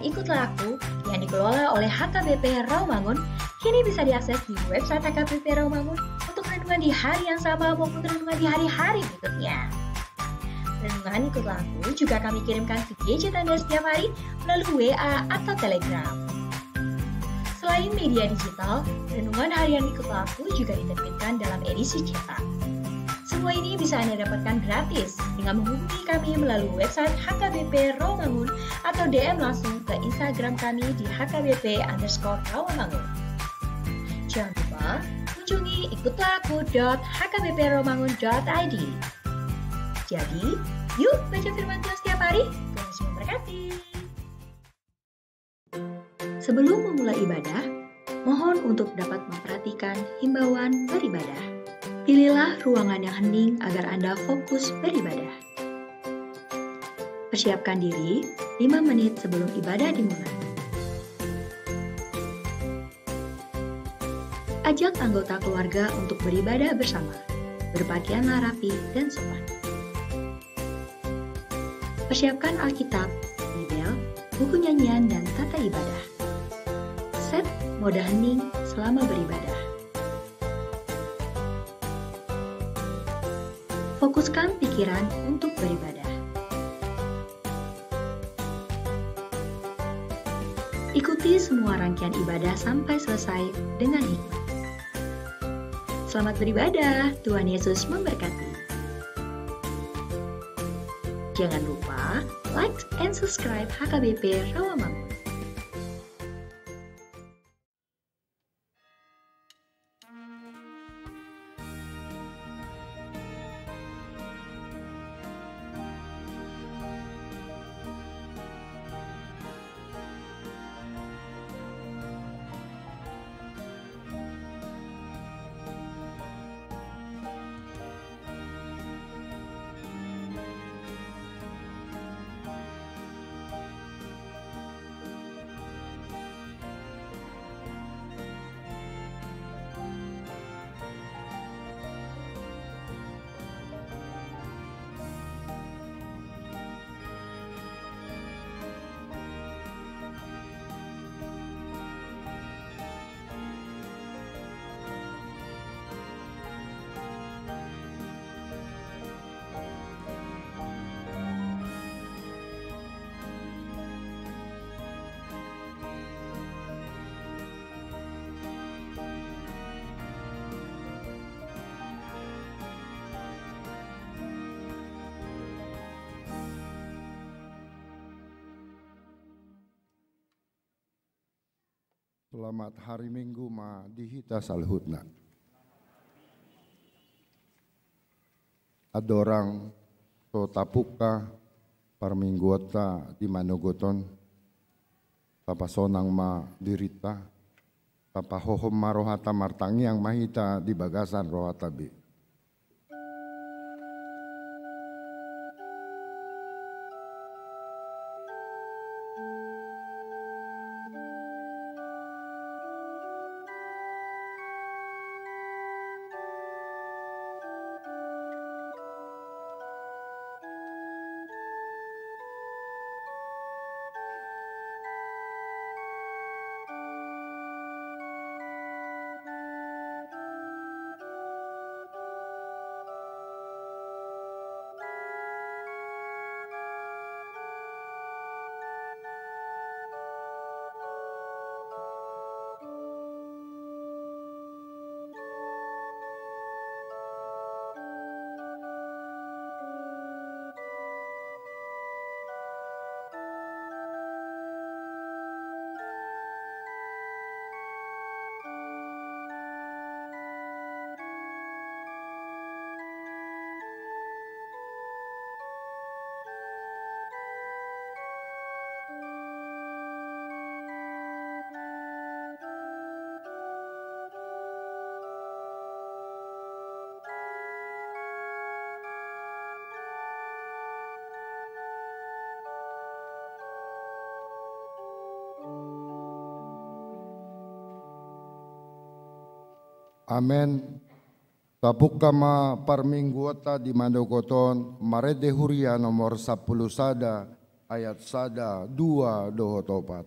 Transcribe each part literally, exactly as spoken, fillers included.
Ikutlah Aku yang dikelola oleh H K B P Rawamangun kini bisa diakses di website H K B P Rawamangun untuk renungan di hari yang sama maupun renungan di hari-hari berikutnya. Renungan Ikutlah Aku juga kami kirimkan ke gadget Anda setiap hari melalui W A atau Telegram. Selain media digital, renungan harian Ikutlah Aku juga diterbitkan dalam edisi cetak. Semua ini bisa Anda dapatkan gratis dengan menghubungi kami melalui website H K B P Rawamangun atau D M langsung ke Instagram kami di H K B P underscore Rawamangun. Jangan lupa kunjungi ikutlah aku dot H K B P rawamangun dot I D. Jadi, yuk baca firman Tuhan setiap hari. Tuhan Yesus memberkati. Sebelum memulai ibadah, mohon untuk dapat memperhatikan himbauan beribadah. Pilihlah ruangan yang hening agar Anda fokus beribadah. Persiapkan diri lima menit sebelum ibadah dimulai. Ajak anggota keluarga untuk beribadah bersama. Berpakaianlah rapi dan sopan. Persiapkan Alkitab, Bibel, buku nyanyian, dan tata ibadah. Set mode hening selama beribadah. Fokuskan pikiran untuk beribadah. Ikuti semua rangkaian ibadah sampai selesai dengan hikmat. Selamat beribadah, Tuhan Yesus memberkati. Jangan lupa like and subscribe H K B P Rawamangun. Selamat hari Minggu ma di hita saluhutna. Andorang so tapungka parmingguonta di manogot on, tapasonang ma dirinta, tapahohom ma rohanta, martangiang ma hita di bagasan rohanta be. Amen. Tapungka ma parmingguonta di manogot on marende huria nomor sampulu sada, ayat sada, dua dohot opat.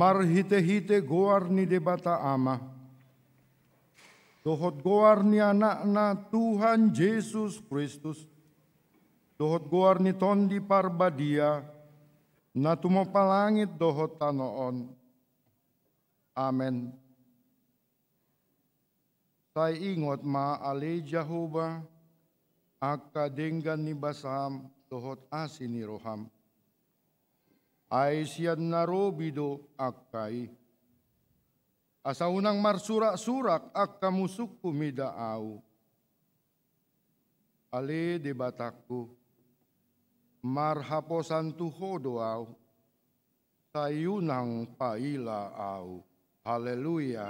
Marhitehite goar ni Debata Ama, dohot goar ni Anakna Tuhan Jesus Kristus, dohot goar ni Tondi Parbadia, na tumompa langit dohot tano on. Amen. Sai ingot ma ale Jahowa, angka denggan ni basam dohot asi ni roham. Ai sian na robi do angka i. Asa unang marsurak-surak angka musungku mida ahu. Ale Debatangku, marhaposan tu Ho do ahu, sai unang paila ahu. Haleluya.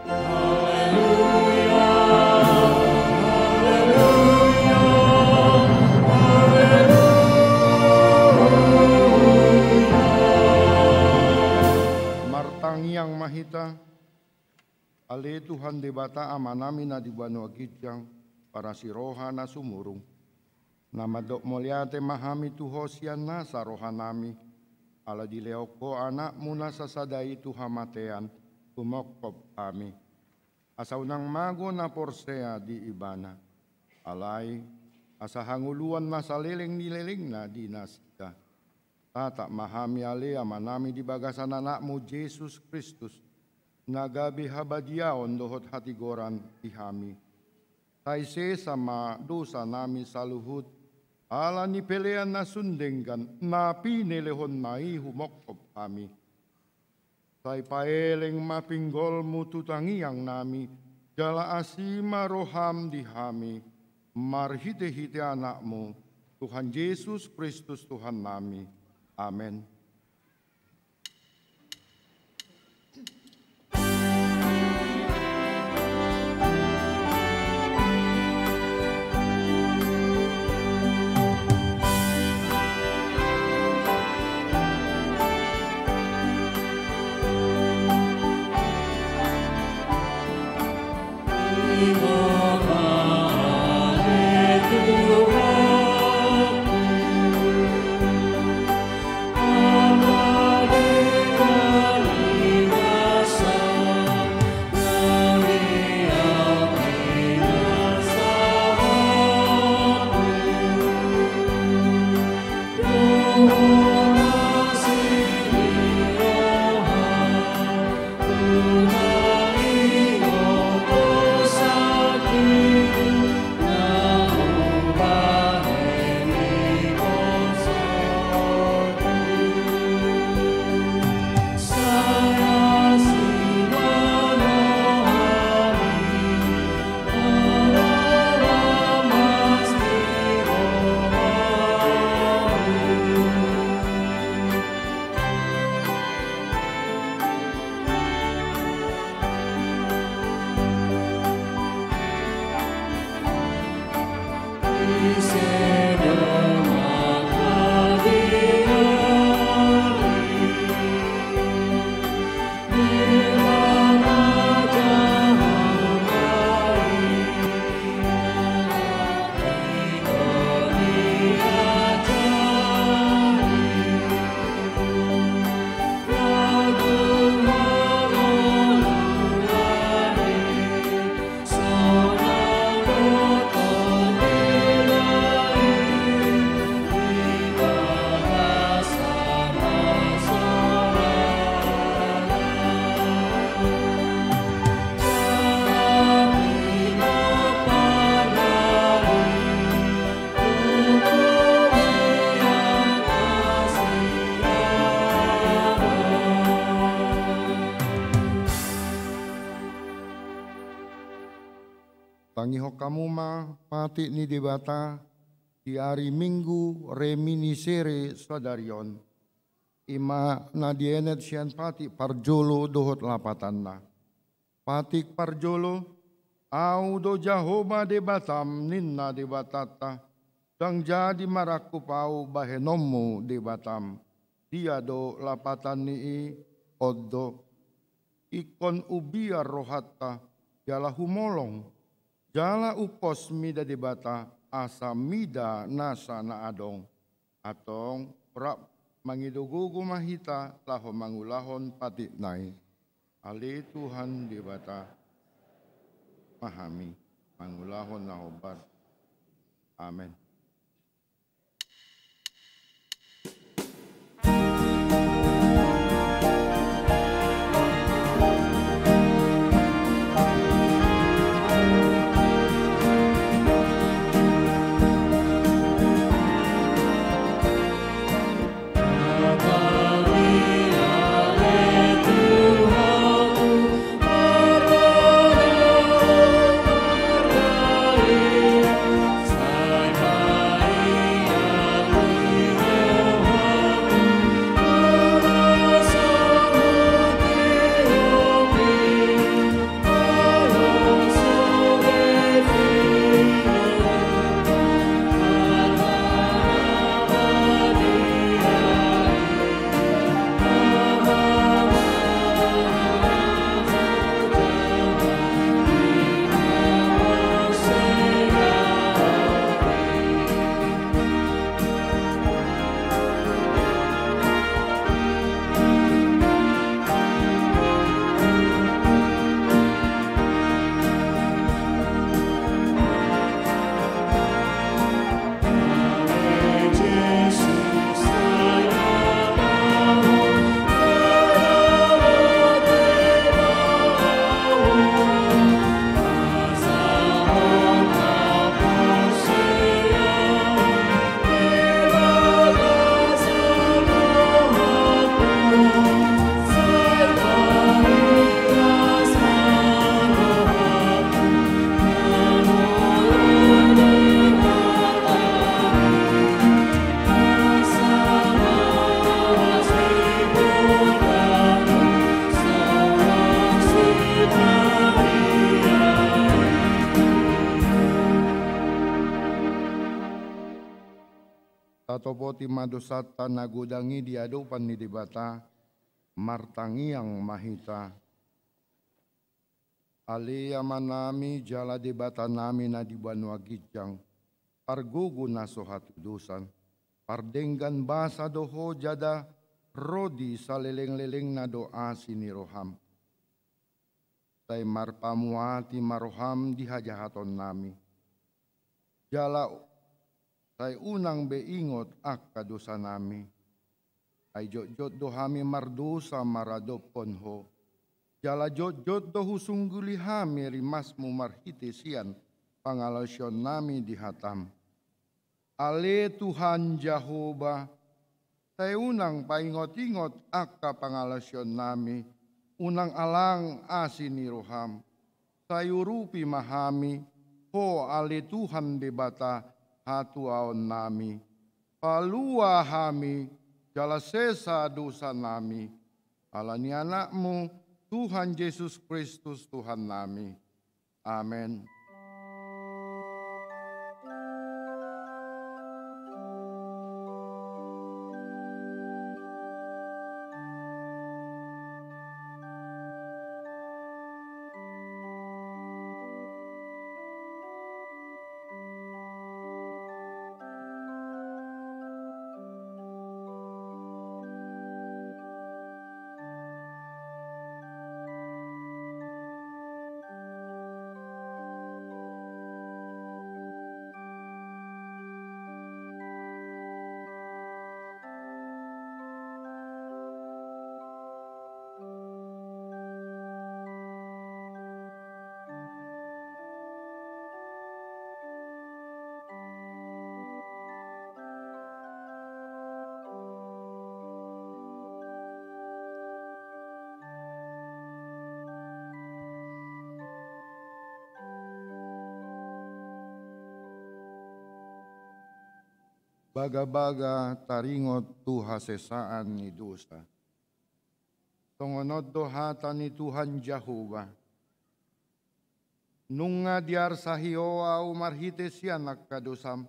Haleluya. Haleluya. Haleluya. Martangiang ma hita. Ale Tuhan Debata Amanami na di banua ginjang, parasi roha na sumurung, na mandok mauliate ma hami tu Ho sian nasa rohanami, ala dilehon Ho Anakmu na sasada i tu hamatean, tumongkop hami. Asa unang mago na porsea di Ibana. Alai, asa hangoluan na saleleng ni lelengna di nasida. Tatap ma hami ale Amanami di bagasan Anakmu Jesus Kristus, na gabe habadiaon dohot hatigoran di hami. Sai sesa ma dosanami saluhut, ala ni pelean na sun denggan na pinelehonNa i humongkop hami. Sai paeleng ma pinggolMu tu tangiangnami, jala asi ma rohaM di hami, marhitehite Anakmu, Tuhan Jesus Kristus Tuhannami. Amen. Tangihon hamu ma patik ni Debata di ari Minggu Reminiscere sadari on. I ma na dienet sian patik parjolo dohot lapatanna. Patik parjolo, Ahu do Jahowa Debatam, ninna Debatanta, ndang jadi marangkup Ahu bahenonmu Debatam. Dia do lapatan ni i? On do: Ingkon hubiar rohanta, jala humolong, jala humpos mida Debata, asa mida nasa na adong. Antong rap mangido gogo ma hita laho mangulahon patikna i. Ale Tuhan Debata, ma hami mangulahon na hombar. Amen. patopoti ma dosanta na godang i di adopan ni Debata, martangiang ma hita. Ale Amanami jala Debatanami na di banua ginjang, pargogo na so hatudosan, pardenggan basa do Ho jala ro di salelenglelengna do asi ni roham. Sai marpamuati ma roham di hajahatonnami. Jala sai unang be ingot angka dosanami. Ai jotjot do hami mardosa maradophon Ho. Jala jotjot do husungguli hami rimasmu marhite sian pangalaosionnami di hatam. Ale Tuhan Jahowa, sai unang paingotingot angka pangalaosionnami, unang alang asi ni roham. Sai urupi ma hami, Ho ale Tuhan Debata hatuaonnami. Palua hami, jala sesa dosanami. Ala ni Anakmu, Tuhan Jesus Kristus Tuhannami. Amen. Bagabaga taringot tu hasesaan ni dosa. Songon on do hata ni Tuhan Jahowa: Nunga diarsahi Ho ahu marhite sian angka dosam,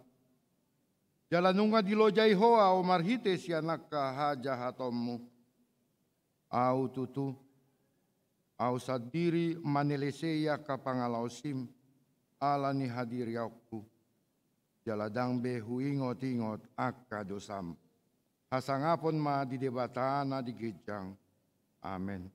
jala nunga dilojai Ho ahu marhite sian angka hajahatonmu. Ahu tutu, ahu sandiri manelesei angka pangalaosim ala ni hadiriaonku, jala ndang be huingotingot angka dosam. Hasangapon ma di Debata na di ginjang. Amen.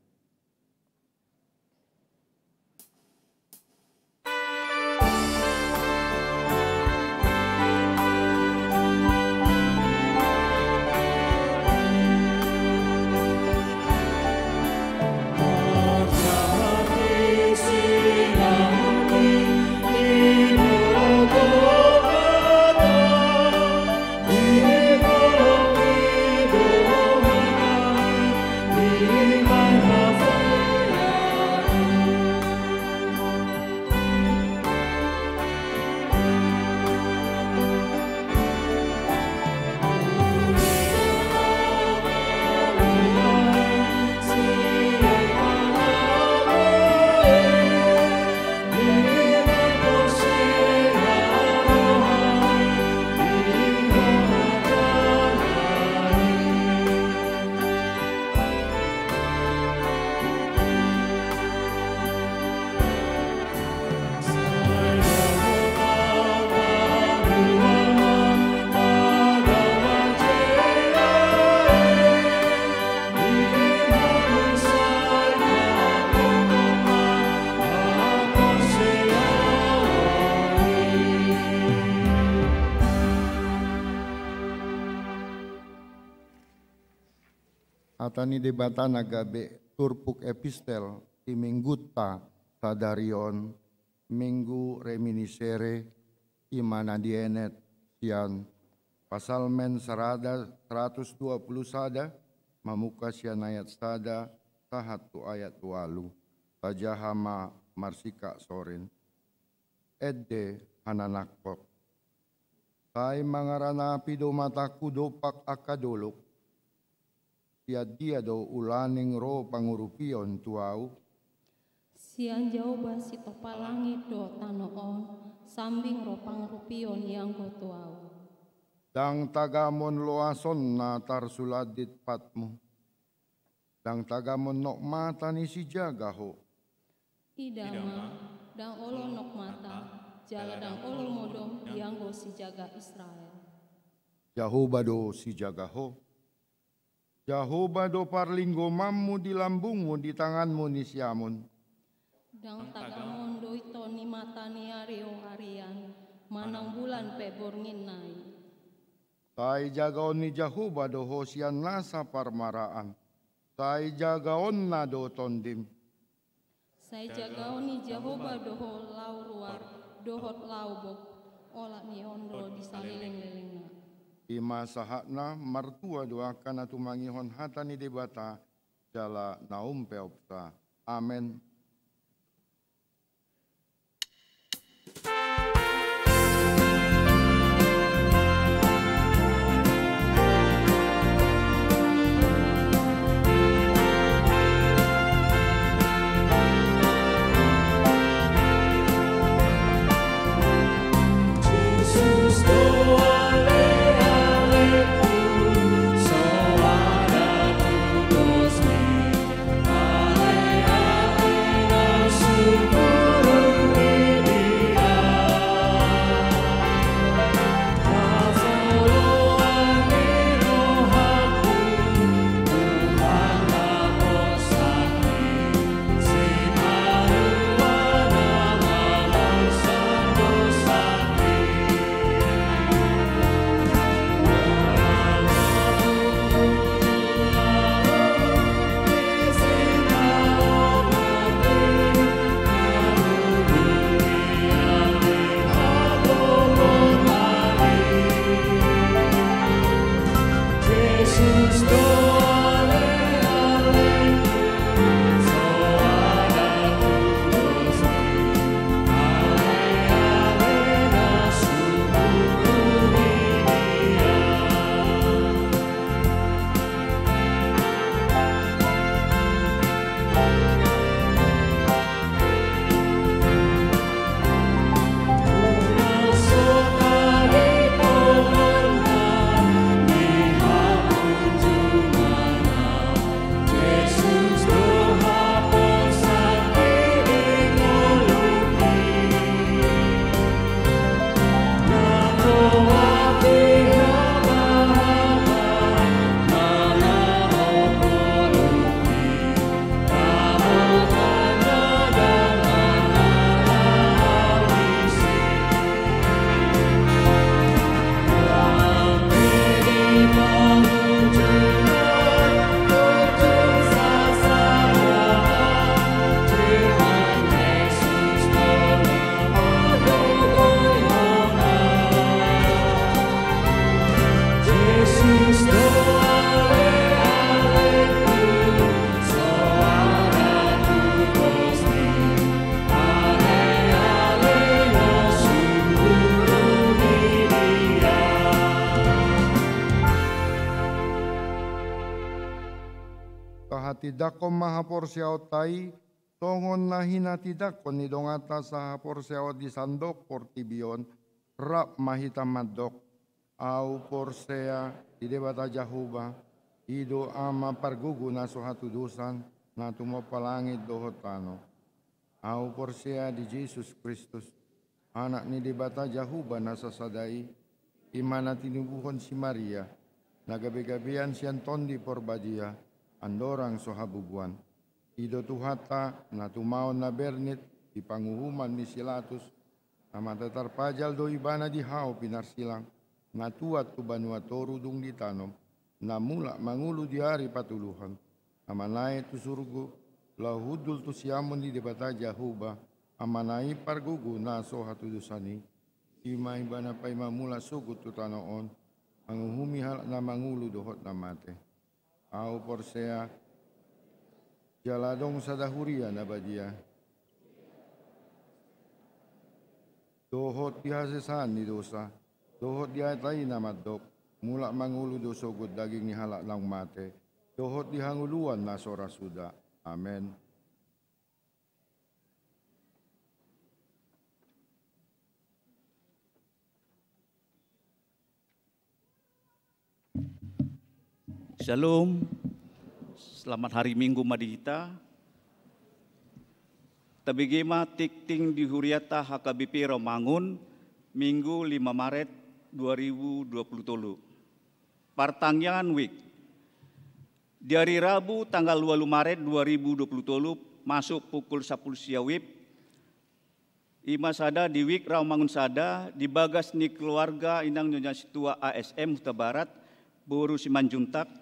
Hata ni Debata na gabe turpuk epistel di Minggunta sadari on, Minggu Reminiscere, i ma na dienet sian Psalmen sarada saratus dua pulu sada, mamungka sian ayat sada sahat tu ayat ualu. Tajaha ma marsikak sorin. Ende hananangkok. Sai mangaranapi do matangku dompak angka dolok. Sian dia do ulaning ro pangurupion tu ahu? Sian Jahowa sitompa langit dohot tano on, sambing ro pangurupion i anggo tu ahu. Ndang tagamon loasonna tarsulandit patmu. Ndang tagamon nok mata ni sijaga ho. Ida ma, ndang olo nok mata, jala ndang olo modom dianggo sijaga Israel. Jahowa do sijaga ho. Jahowa do parlinggomanmu di lambungmu di tanganmu ni siamun. Ndang tagamon do ito ni mata ni ari on arian, manang bulan pe borngin nai. Sai jagaon ni Jahowa do ho sian nasa parmaraan. Sai jagaonna do tondim. Sai jagaon ni Jahowa do ho laho ruar dohot laho bok, olat ni on do di salelenglelengna. I ma sahatna. Martua do angka na tumangihon hata ni Debata, jala na umpeopsa. Amen. Tahatindangkon ma haporseaonta i, songon na hinatindangkon ni donganta sahaporseaon di sandok portibi on, rap ma hita mandok. Ahu porsea di Debata Jahowa, i do Ama pargogo na so hatudosan, na tumompa langit dohot tano. Ahu porsea di Jesus Kristus, Anak ni Debata Jahowa na sasada i, i ma na tinubuhon si Maria, na gabegabean sian Tondi Porbadia, andorang so habubuan. I do Tuhanta, na tumaon na bernit di panguhuman ni si Latus, na mate tarpajal do Ibana di hau pinarsilang, na tuat tu banua toru dung ditanom, na mulak mangolu di ari patoluhon, na manaek tu surgo, laho hundul tu siamun ni Debata Jahowa, Amana i pargogo na so hatudosan i. I ma Ibana paima mulak sogot tu tano on, manguhumi halak na mangolu dohot na mate. Ahu porsea, jala adong sada huria na badia, dohot di hasesaan ni dosa, dohot di Aek i na mandok, mulak mangolu do sogot daging ni halak naung mate, dohot di hangoluan na so ra suda. Amen. Shalom. Selamat hari Minggu ma di hita. Tabege ma tingting di hurianta H K B P Rawamangun, Minggu lima Maret dua ribu dua puluh tolu. Partangiangan WIC. Di ari Rabu tanggal ualu Maret dua ribu dua puluh tolu masuk pukul sapuluh sia WIB, i ma sada di WIC Rawamangun sada, di bagas ni keluarga inang Nyonya Situa A S M Hutabarat, boru Simanjuntak,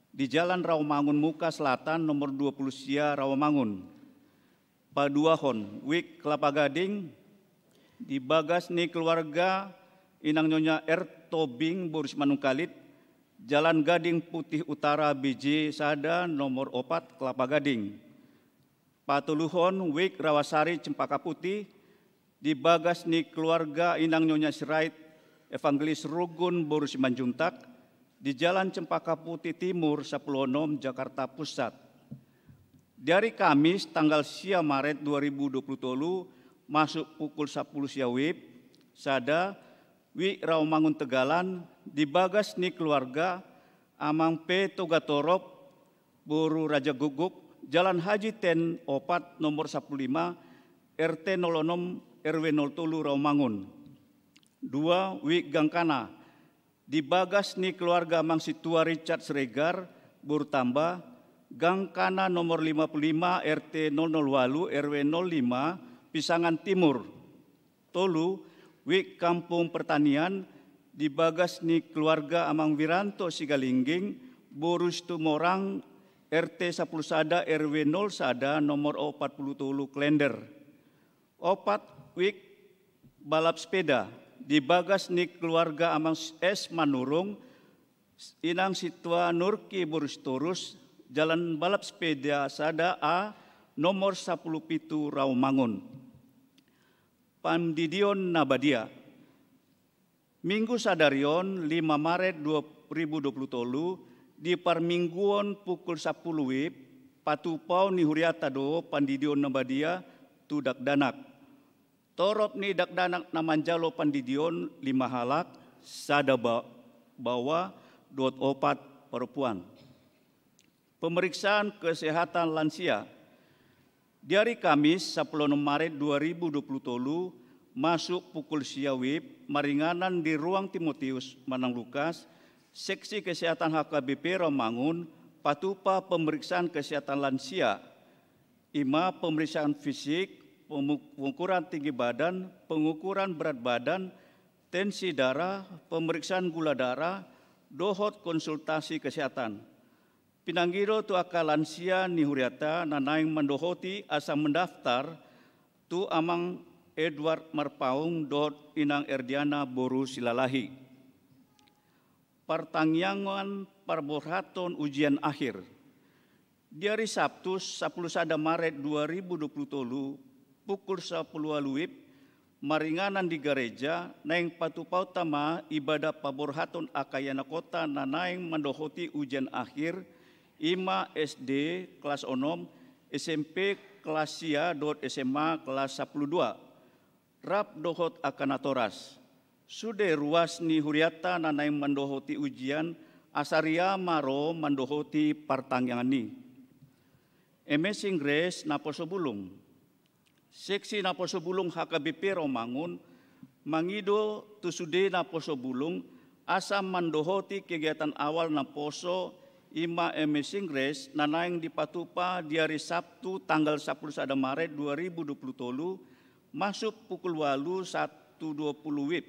di Jalan Rawamangun Muka Selatan nomor dua puluh sia Rawamangun. Paduahon, WIC Kelapa Gading, di bagas ni keluarga inang Nyonya R Tobing boru Simanungkalit, Jalan Gading Putih Utara B J sada nomor opat Kelapa Gading. Patoluhon, WIC Rawasari Cempaka Putih, di bagas ni keluarga inang Nyonya Sirait Evangelis Rugun boru Simanjuntak, di Jalan Cempaka Putih Timur sapuluh onom, Jakarta Pusat. Di ari Kamis tanggal sia Maret dua ribu dua puluh tolu masuk pukul sapuluh sia WIB, sada, WIC Rawamangun Tegalan, di bagas ni keluarga Amang P Togatorop boru Rajagukguk, Jalan Haji Ten opat nomor sapuluh lima, R T nol onom, R W nol tolu Rawamangun. Dua, WIC Gangkana, di bagas ni keluarga Amang Situa Richard Siregar boru Tamba, Gangkana nomor lima puluh lima, R T nol nol ualu, R W nol lima, Pisangan Timur. Tolu, WIC Kampung Pertanian, di bagas ni keluarga Amang Wiranto Sigalingging boru Situmorang, R T sapuluh sada, R W nol sada, nomor opat puluh tolu Klender. Opat, WIC Balap Sepeda, di bagas ni keluarga Amang S Manurung, inang Situa Nurki boru Sitorus, Jalan Balap Sepeda sada A, nomor sapuluh pitu Rawamangun. Pandidion na badia. Minggu sadari on, lima Maret dua ribu dua puluh tolu, di parmingguon pukul sapuluh WIB, patupaon ni hurianta do pandidion na badia tu dakdanak. Torop ni dakdanak na manjalo pandidion lima halak, sada ba-, baoa dohot opat parompuan. Pemeriksaan kesehatan lansia. Di ari Kamis sapuluh onom Maret dua ribu dua puluh tolu masuk pukul sia WIB maringanan di ruang Timotius manang Lukas, seksi kesehatan H K B P Rawamangun, patupa pemeriksaan kesehatan lansia, i ma pemeriksaan fisik, pemu-, pengukuran tinggi badan, pengukuran berat badan, tensi darah, pemeriksaan gula darah, dohot konsultasi kesehatan. Pinangido tu angka lansia ni hurianta na naeng mandohoti asa mendaftar tu Amang Edward Marpaung dohot Inang Erdiana boru Silalahi. Partangiangan parborhaton ujian akhir. Di ari Sabtu sapuluh sada Maret dua ribu dua puluh tolu pukul sapuluh ualu WIB, maringanan di gareja, naeng patupaonta ma ibadah paborhaton angka ianakhonta na naeng mandohoti ujian akhir, i ma S D kelas onom, S M P kelas sia dohot S M A kelas sapuluh dua, rap dohot angka natoras. Sude ruas ni hurianta na naeng mandohoti ujian, asa ria ma ro mandohoti partangiangan i. Amazing Grace Naposo Bulung. Seksi Naposo Bulung H K B P Rawamangun mangido tu sude naposo bulung asa mandohoti kegiatan awal naposo, i ma Amazing Grace, na naeng dipatupa di ari Sabtu tanggal sapuluh sada Maret dua ribu dua puluh tolu, masuk pukul ualu sahat tu dua puluh WIB.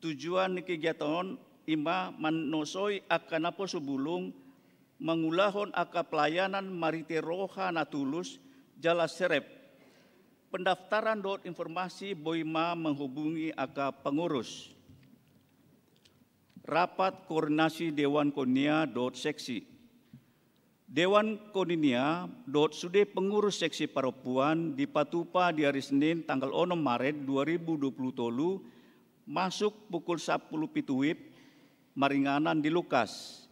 Tujuan ni kegiatan on i ma manosoi angka naposo bulung mangulahon angka pelayanan marhite roha na tulus jala serep. Pendaftaran dohot informasi boi ma menghubungi angka pengurus. Rapat koordinasi Dewan Koinonia dohot seksi. Dewan Koinonia dohot sude pengurus seksi parompuan dipatupa di ari Senin tanggal onom Maret dua ribu dua puluh tolu masuk pukul sapuluh pitu WIB maringanan di Lukas.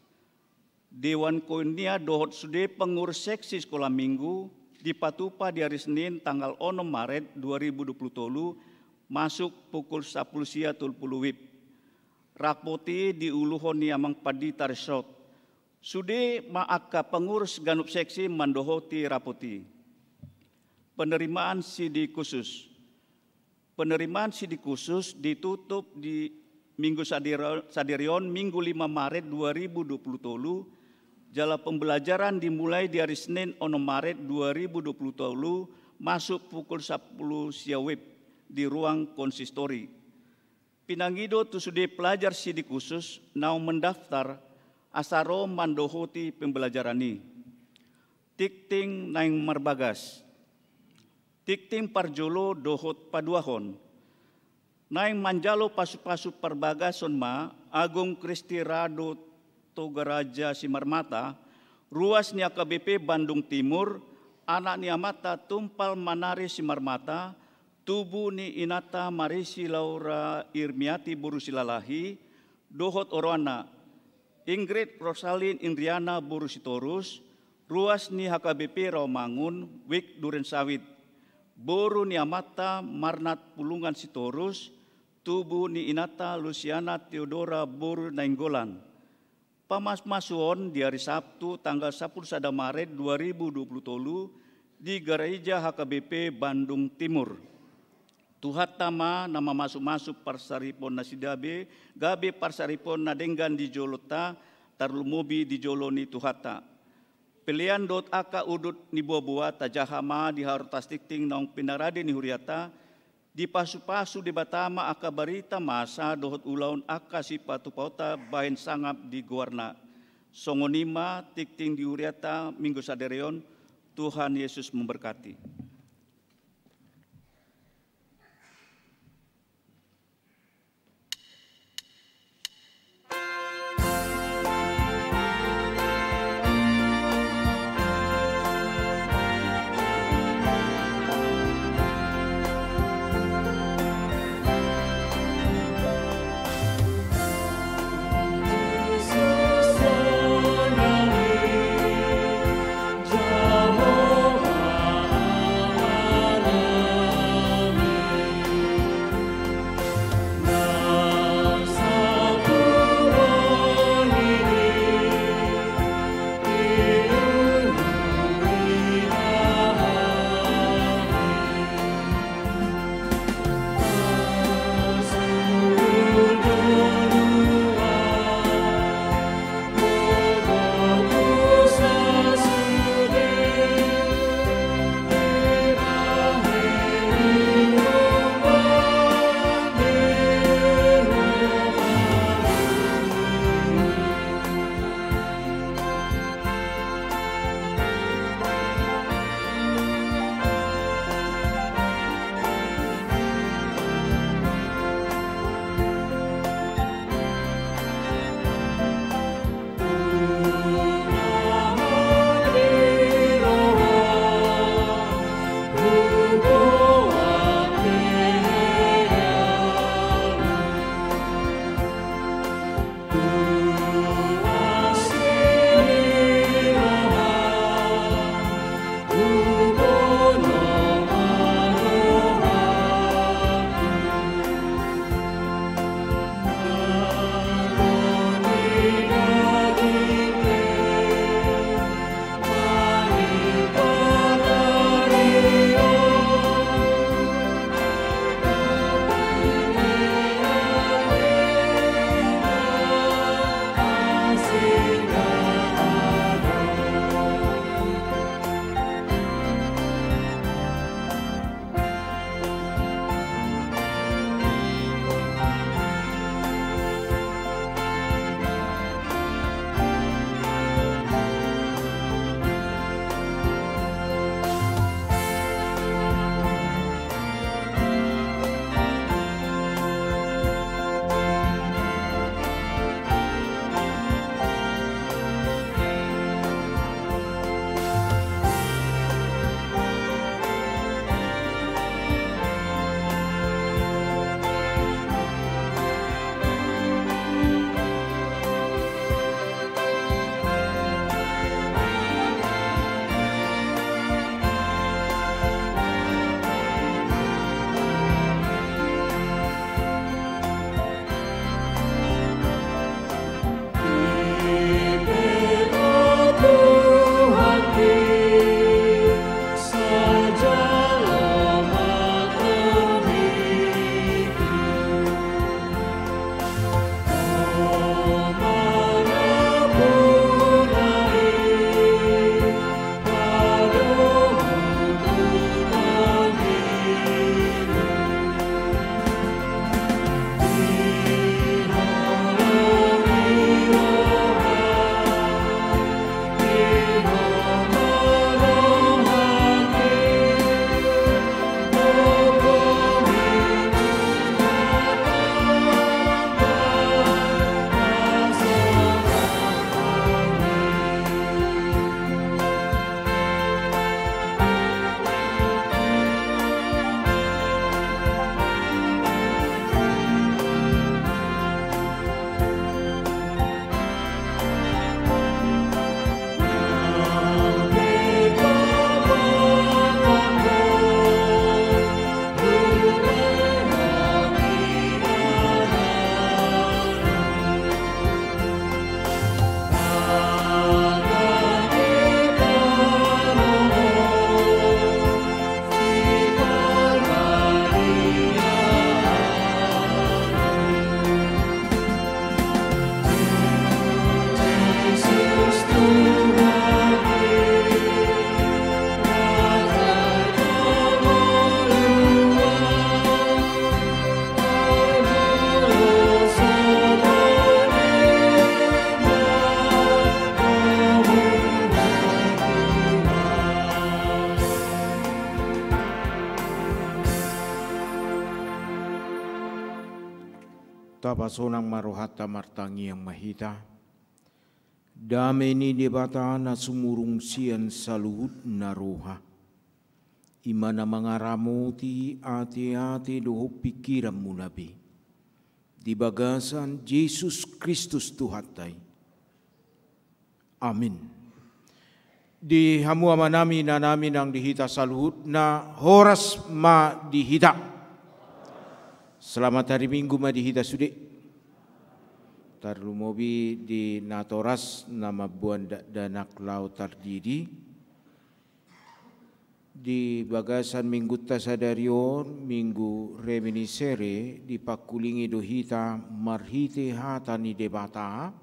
Dewan Koinonia dohot sude pengurus seksi sekolah minggu dipatupa di ari Senin tanggal onom Maret dua ribu dua puluh tolu masuk pukul sapuluh sia tolu puluh WIB. Rapot i diuluhon ni Amang Pandita Resort. Sude ma angka pengurus ganup seksi mandohoti rapot i. Penerimaan sidi khusus. Penerimaan sidi khusus ditutup di Minggu sadiri-, sadiri on, Minggu lima Maret dua ribu dua puluh tolu, jala pembelajaran dimulai di ari Senin onom Maret dua ribu dua puluh tolu, masuk pukul sapuluh sia WIB di ruang konsistori. Pinangido tu sude pelajar sidi khusus naung mendaftar asa ro mandohoti pembelajaran i. Tingting naeng marbagas. Tingting parjolo dohot paduahon. Naeng manjalo pasupasu parbagason ma Agung Kristi Rado Toga Raja Simarmata, ruas ni H K B P Bandung Timur, anak ni amanta Tumpal Manari Simarmata, tubu ni inanta Marisi Laura Irmiati boru Silalahi, dohot oroanna, Ingrid Rosalin Indriana boru Sitorus, ruas ni H K B P Rawamangun, WIB Duren Sawit, boru ni amanta Marnat Pulungan Sitorus, tubu ni inanta Lusiana Teodora boru Nainggolan. Pamasumasuon di ari Sabtu tanggal sapuluh sada Maret dua ribu dua puluh tolu di Gareja H K B P Bandung Timur. Tuhanta ma na mamasumasu parsaripeon nasida be, gabe parsaripeon na denggan di jolonta, tarlumobi di jolo ni Tuhanta. Pelean dohot angka udut ni boaboa tajaha ma di haroro tingting naung pinarade ni huriata, dipasupasu Debata ma angka barita masa dohot ulaon angka sipatupaonta bahen sangap di goarna. Songon i ma tingting di huriata Minggu sadari on, Tuhan Yesus memberkati. Tapasonang ma rohanta, martangiang ma hita. Dame ni Debata na sumurung sian saluhutna roha, i ma na mangaramoti ateate dohot pingkiranmuna pe, di bagasan Jesus Kristus Tuhanta i. Amin. Di hamu amanami, inanami nang di hita saluhutna, horas ma di hita. Selamat hari Minggu ma di hita sude. Tarlumobi di natoras na mamboan dakdanak laho tardidi. Di bagasan minggunta sadari on, Minggu Reminiscere, dipangkulingi do hita marhite hata ni Debata,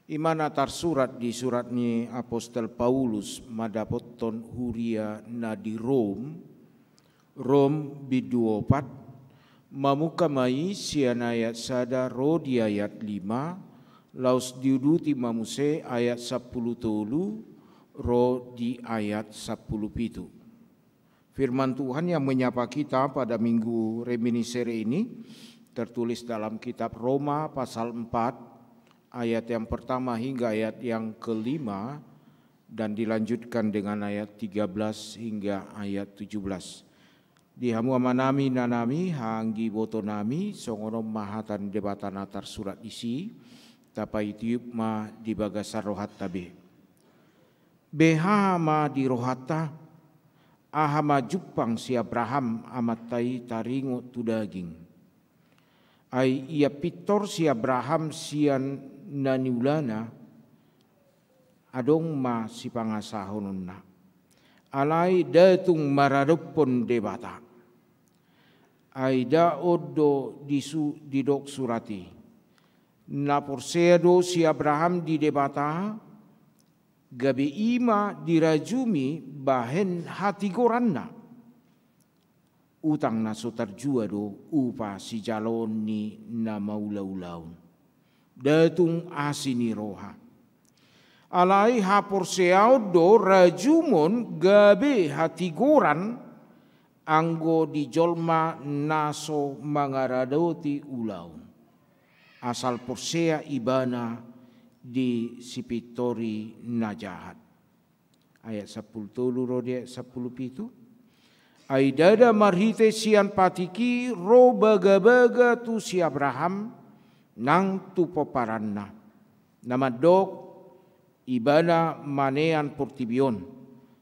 i ma na tarsurat di surat ni apostel Paulus mandapothon huria na di Rom, Rom bindu opat, mamungka ma i sian ayat sada ro di ayat lima, laos diuduti ma muse ayat sampulu tolu ro di ayat sampulu pitu. Firman Tuhan yang menyapa kita pada Minggu Reminiscere ini tertulis dalam kitab Roma pasal empat, ayat yang pertama hingga ayat yang kelima, dan dilanjutkan dengan ayat tiga belas hingga ayat tujuh belas. Di hamu amanami, inanami, haha anggi ibotonami, songon on ma hata ni Debata na tarsurat disi, tapaitiup ma di bagasan rohanta be. Beha ma di rohanta, aha ma jumpang si Abraham amanta i taringot tu daging. Ai ia pintor si Abraham sian na niulana, adong ma sipangasahononna. Alai nda tung maradophon Debata. Ai nda on do disu-, didok surat i. Na porsea do si Abraham di Debata, gabe i ma dirajumi bahen hatigoranna. Utang na so tarjua do upa sijaloon ni na maulaulaon. Nda tung asi ni roha. Alai haporseaon do rajumon gabe hatigoran anggo di jolma na so mangaradoti ulaon. Asal porsea ibana di sipintor i na jahat. Ayat sampulu tolu ro di ayat sampulu pitu. Ai ndada marhite sian patik i ro bagabaga tu si Abraham nang tu pomparanna, na mandok ibana manean portibi on,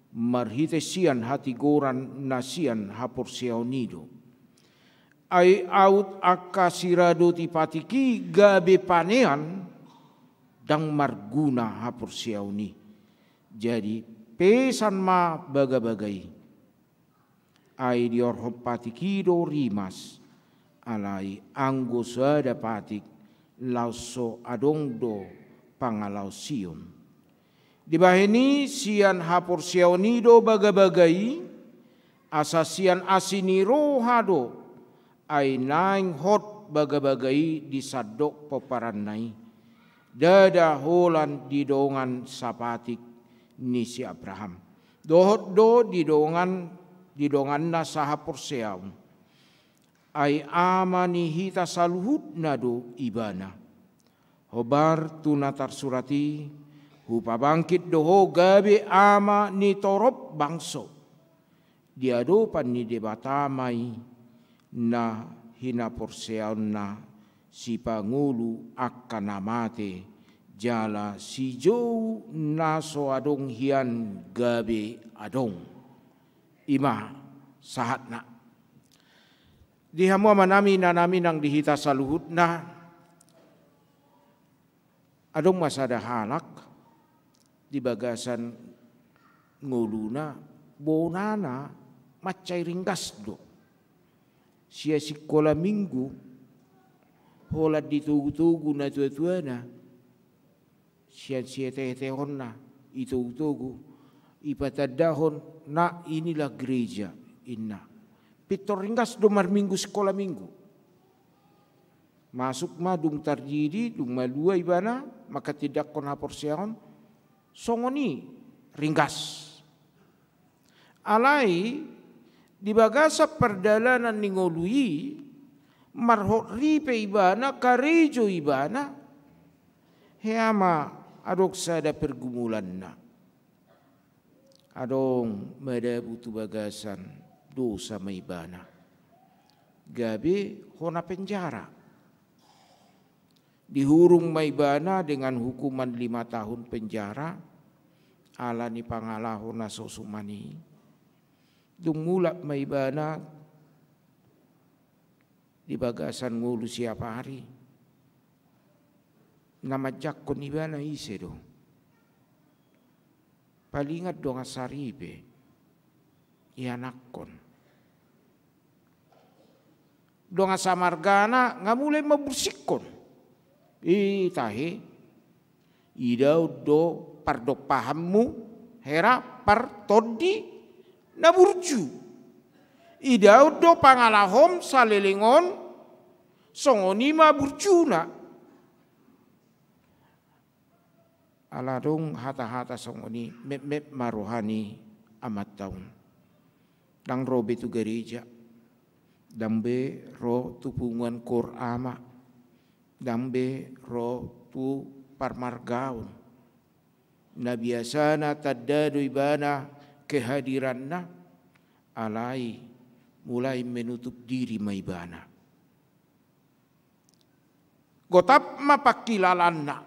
marhite sian hatigoran na sian haporseaon i do. Ai aut angka siradoti patik i gabe panean, ndang marguna haporseaon i. Jadi, pesan ma bagabaga i. Ai diorhon patik i do rimas, alai anggo so ada patik, laos so adong do pangalaosion. Dibahen i sian haporseaon i do bagabaga i, asa sian asi ni roha do, ai naeng hot bagabaga i di sandok pomparanna i. Ndada holan di dongan sapatik ni si Abraham. Dohot do di dongan, di donganna sahaporseaon. Ai ama ni hita saluhutna do ibana. Hombar tu na tarsurat i, hupabangkit do ho gabe ama ni torop bangso. Di adopan ni Debata ma i na hinaporseaonna sipangolu angka na mate, jala sijou na so adong hian gabe adong. I ma sahatna. Di hamu amanami, inanami nang di hita saluhutna, adong ma sada halak di bagasan ngoluna, bonana mansai ringgas do. Sian sikola minggu, holan ditogutogu natuatuana, sian sietehetehonna, itogutogu, ipatandahon, "Nak, inilah gereja," inna. Pintor ringgas do marminggu sikola minggu. Masuk ma dung tardidi, dung malua ibana, manghatindanghon haporseaon, songon i ringgas. Alai di bagasan pardalanan ni ngolu i, Marhot ripe ibana, karejo ibana, hea ma adong sada pergumulanna. Adong madabu tu bagasan dosa ma ibana. Gabe hona penjara. Dihurung ma ibana dengan hukuman lima tahun penjara, ala ni pangalaho na so suman i. Dung mulak ma ibana di bagasan ngolu siapari, na manjangkon ibana ise do? Palingan dongan saripe, ianakkon. Dongan samargana nga mulai mambursikkon. I tahe, idaon do pardompahanmu hera partondi na burju. Idaon do pangalahom saleleng on, songon i ma burjuna. Ala adong hata-hata songon i, metmet ma roha ni amanta on. Ndang ro be tu gareja, ndang be ro tu punguan koor ama, ndang be ro tu parmargaon. Na biasana tanda do ibana kehadiranna, alai mulai menutup diri ma ibana. Gotap ma pangkilalaanna,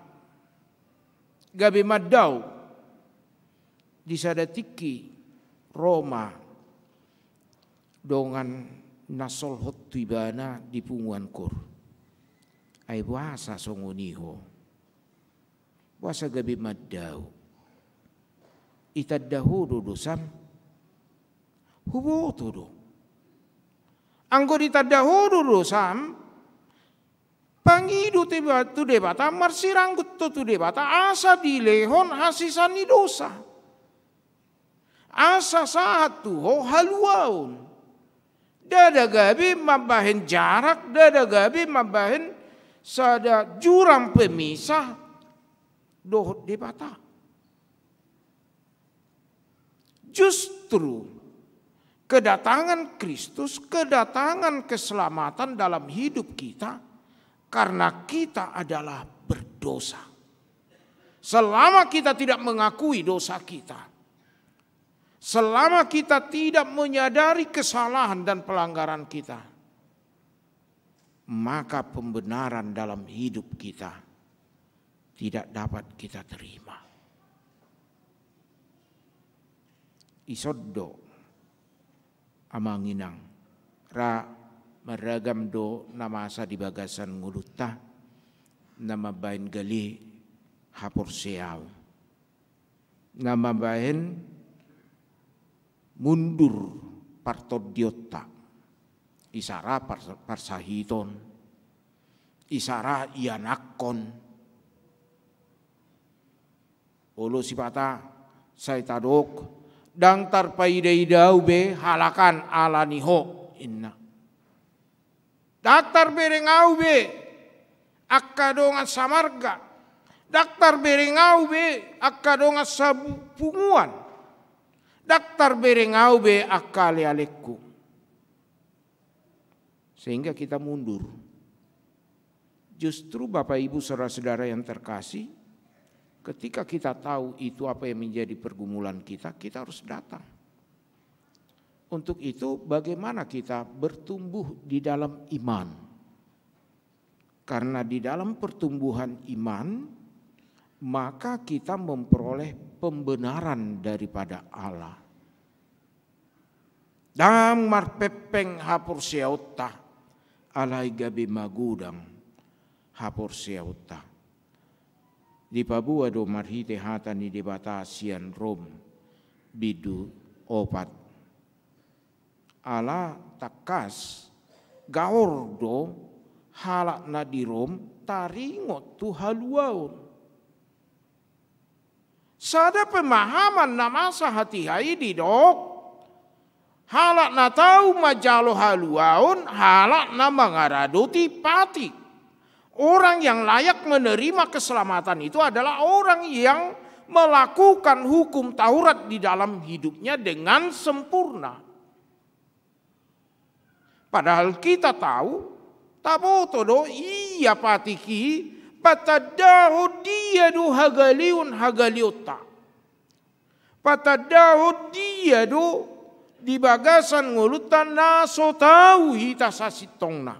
gabe mandao. Di sada tingki ro ma dongan na solhot tu ibana di punguan koor. Ai boasa songon i ho? Boasa gabe mandao? Itanda ho do dosam? Huboto do. Anggo ditanda ho do dosam, pangido tu Deba-, tu Debata, marsiranggut ho tu Debata, asa dilehon hasesaan ni dosa. Asa sahat tu ho haluaon. Ndada gabe mambahen jarak, ndada gabe mambahen sada jurang pemisah dohot Debata. Justru kedatangan Kristus, kedatangan keselamatan dalam hidup kita karena kita adalah berdosa. Selama kita tidak mengakui dosa kita, selama kita tidak menyadari kesalahan dan pelanggaran kita, maka pembenaran dalam hidup kita tidak dapat kita terima. Ison do, amang inang, ra marragam do na masa di bagasan ngolunta, na mambahen gale haporseaon, na mambahen mundur partondionta, isara pars-, parsahiton, isara ianakkon. Olo sipata sai tadok, ndang tarpaida-ida au be halak an ala ni ho, inna. Ndang tarbereng au be angka dongan samarga. Ndang tarbereng au be angka dongan sapunguan. Ndang tarbereng au be angka ale-alengku. Sehingga kita mundur. Justru Bapak Ibu Saudara-saudara yang terkasih, ketika kita tahu itu apa yang menjadi pergumulan kita, kita harus datang. Untuk itu, bagaimana kita bertumbuh di dalam iman? Karena di dalam pertumbuhan iman, maka kita memperoleh pembenaran daripada Allah. Ndang marpengpeng haporseaonta, alai gabe magodang haporseaonta. Dipaboa do marhite hata ni Debata sian Rom bindu opat. Ala tangkas gaor do halak na di Rom taringot tu haluaon. Sada pemahaman na masa hatiha i didok, halak na tau manjalo haluaon, halak na mangaradoti patik. Orang yang layak menerima keselamatan itu adalah orang yang melakukan hukum Taurat di dalam hidupnya dengan sempurna. Padahal kita tahu, Taboto do ia patik i patandahon dia do hagaleon-hagaleonta. Patandahon dia do di bagasan ngolunta na so tau hita sasintongna.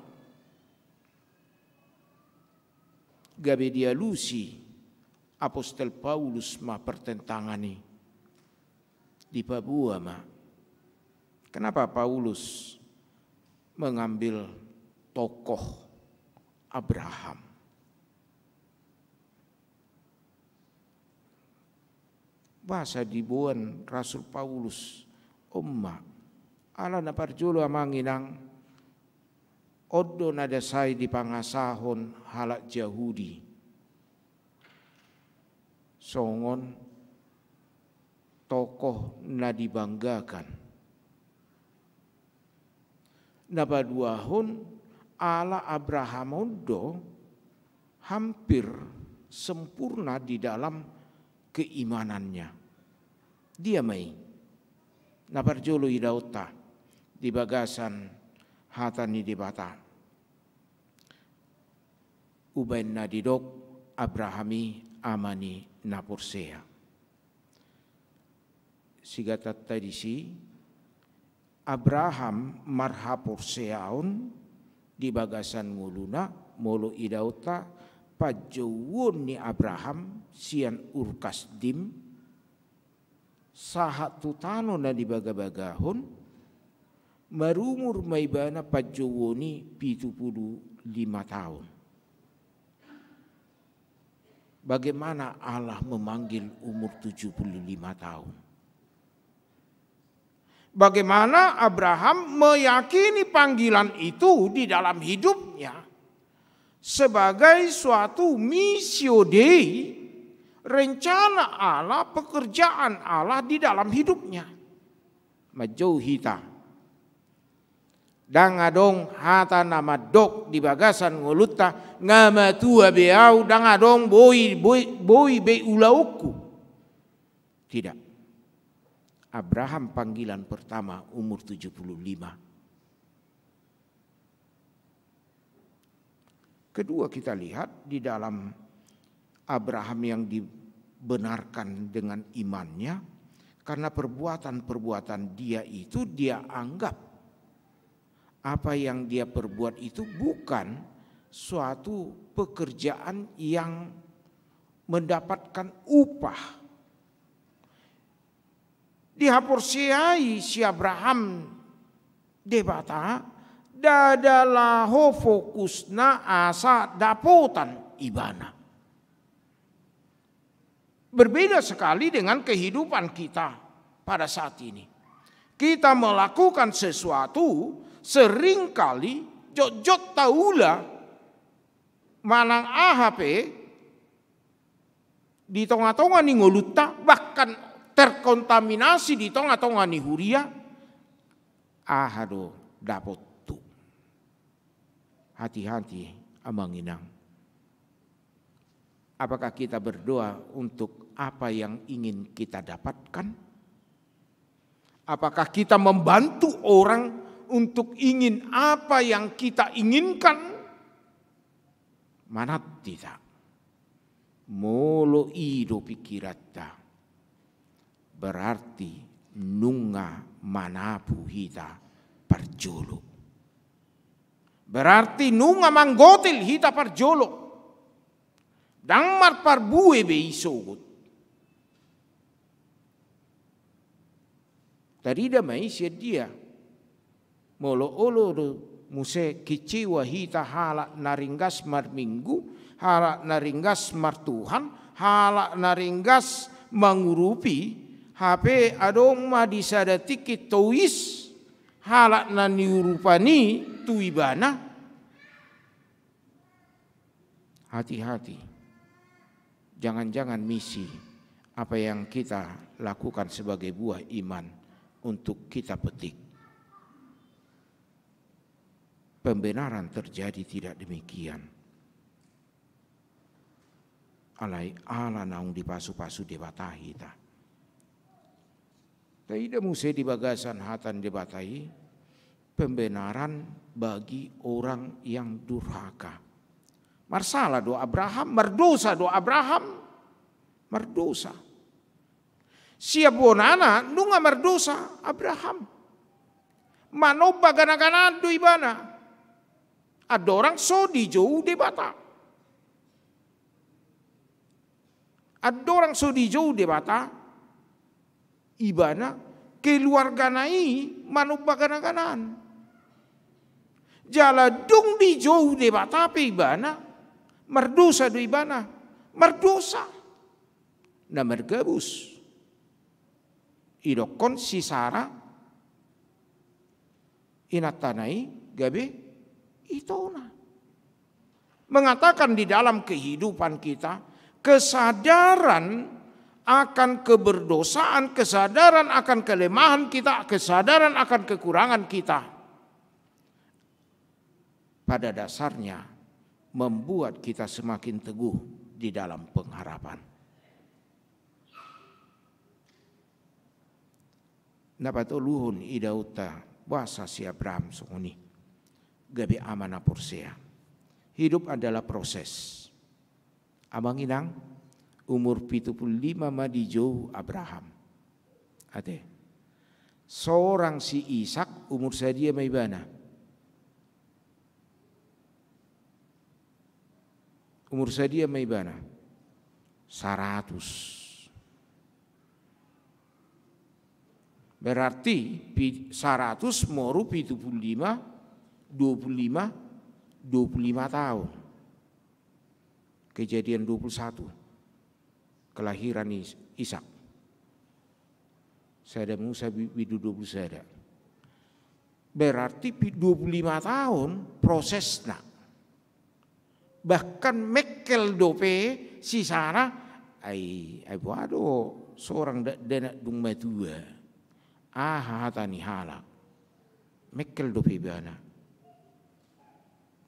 Gabe dialusi apostel Paulus ma pertentangan i. Dipaboa ma. Kenapa Paulus mengambil tokoh Abraham? Boasa diboan Rasul Paulus? On ma, ala na parjolo, amang inang, on do na dasai dipangasahon halak Jahudi songon tokoh na dibanggakan. Na paduahon, ala Abraham on do hampir sempurna di dalam keimanannya. Dia ma i? Na parjolo idaonta di bagasan hata ni Debata. Umbaen na didok Abraham i ama ni na porsea. Sigatanta disi, Abraham marhaporseaon di bagasan ngoluna, molo idaonta panjouon ni Abraham sian Ur Kasdim sahat tu tano na nibagabagahon, marumur ma ibana panjouon i pitu pulu lima taon. Bagaimana Allah memanggil umur tujuh puluh lima tahun? Bagaimana Abraham meyakini panggilan itu di dalam hidupnya sebagai suatu missio Dei, rencana Allah, pekerjaan Allah di dalam hidupnya? Manjou hita. Ndang adong hata na mandok di bagasan ngolunta, nga matua be au, ndang adong boi, boi, boi be ulaonku. Tidak. Abraham panggilan pertama umur tujuh puluh lima. Kedua, kita lihat di dalam Abraham yang dibenarkan dengan imannya, karena perbuatan-perbuatan dia itu, dia anggap apa yang dia perbuat itu bukan suatu pekerjaan yang mendapatkan upah. Dihaporseai si Abraham Debata, ndada laho fokusna asa dapotan ibana. Berbeda sekali dengan kehidupan kita pada saat ini. Kita melakukan sesuatu, seringkali jotjot taula manang aha pe, di tongatonga ni ngolunta, bahkan terkontaminasi di tongatonga ni huria, aha do dapothu? Hati-hati, amang inang. Apakah kita berdoa untuk apa yang ingin kita dapatkan? Apakah kita membantu orang untuk ingin apa yang kita inginkan? Manat hita. Molo i do pikiranta, berarti nunga manapu hita parjolo. Berarti nunga manggotil hita parjolo. Ndang marparbue be i sogot. Tarida ma i sian dia. Molo olo do muse kecewa hita halak na ringgas marminggu, halak na ringgas martuhan, halak na ringgas mangurupi, hape adong ma di sada tingki tois halak na niurupan i tu ibana. Hati-hati. Jangan-jangan misi apa yang kita lakukan sebagai buah iman untuk kita petik. Pembenaran terjadi tidak demikian. Alai ala naung dipasupasu Debata hita. Taida muse di bagasan hata ni Debata i, Pembenaran bagi orang yang durhaka. Marsala do Abraham, mardosa do Abraham, mardosa. Sian bonana nunga mardosa Abraham. Manomba gana-ganaan do ibana. Andorang so dijou Debata. Andorang so dijou Debata, ibana, keluargana i manomba gana-ganaan. Jala dung dijou Debata pe ibana, mardosa do ibana, mardosa. Na margabus. Idokkon si Sara, inantana i gabe itona. Mengatakan di dalam kehidupan kita, kesadaran akan keberdosaan, kesadaran akan kelemahan kita, kesadaran akan kekurangan kita, pada dasarnya membuat kita semakin teguh di dalam pengharapan. Na patoluhon idaonta, boasa si Abraham songon i gabe ama na porsea. Hidup adalah proses. Amang inang, umur pitu pulu lima ma dijou Abraham. Ate. Sorang si Ishak umur sadia ma ibana? Umur sadia ma ibana? Saratus. Berarti pi-, saratus moru pitu pulu lima, dua pulu lima, dua pulu lima taon. Kejadian dua pulu satu. Kelahiran Is-, Ishak. Sada Musa bi-, bindu dua pulu sada. Berarti pi-, dua pulu lima taon prosesna. Bahkan mengkel dope si Sara, ai, ai boha do sorang da-, dakdanak dung matua. Aha hata ni halak. Mengkel dope ibana.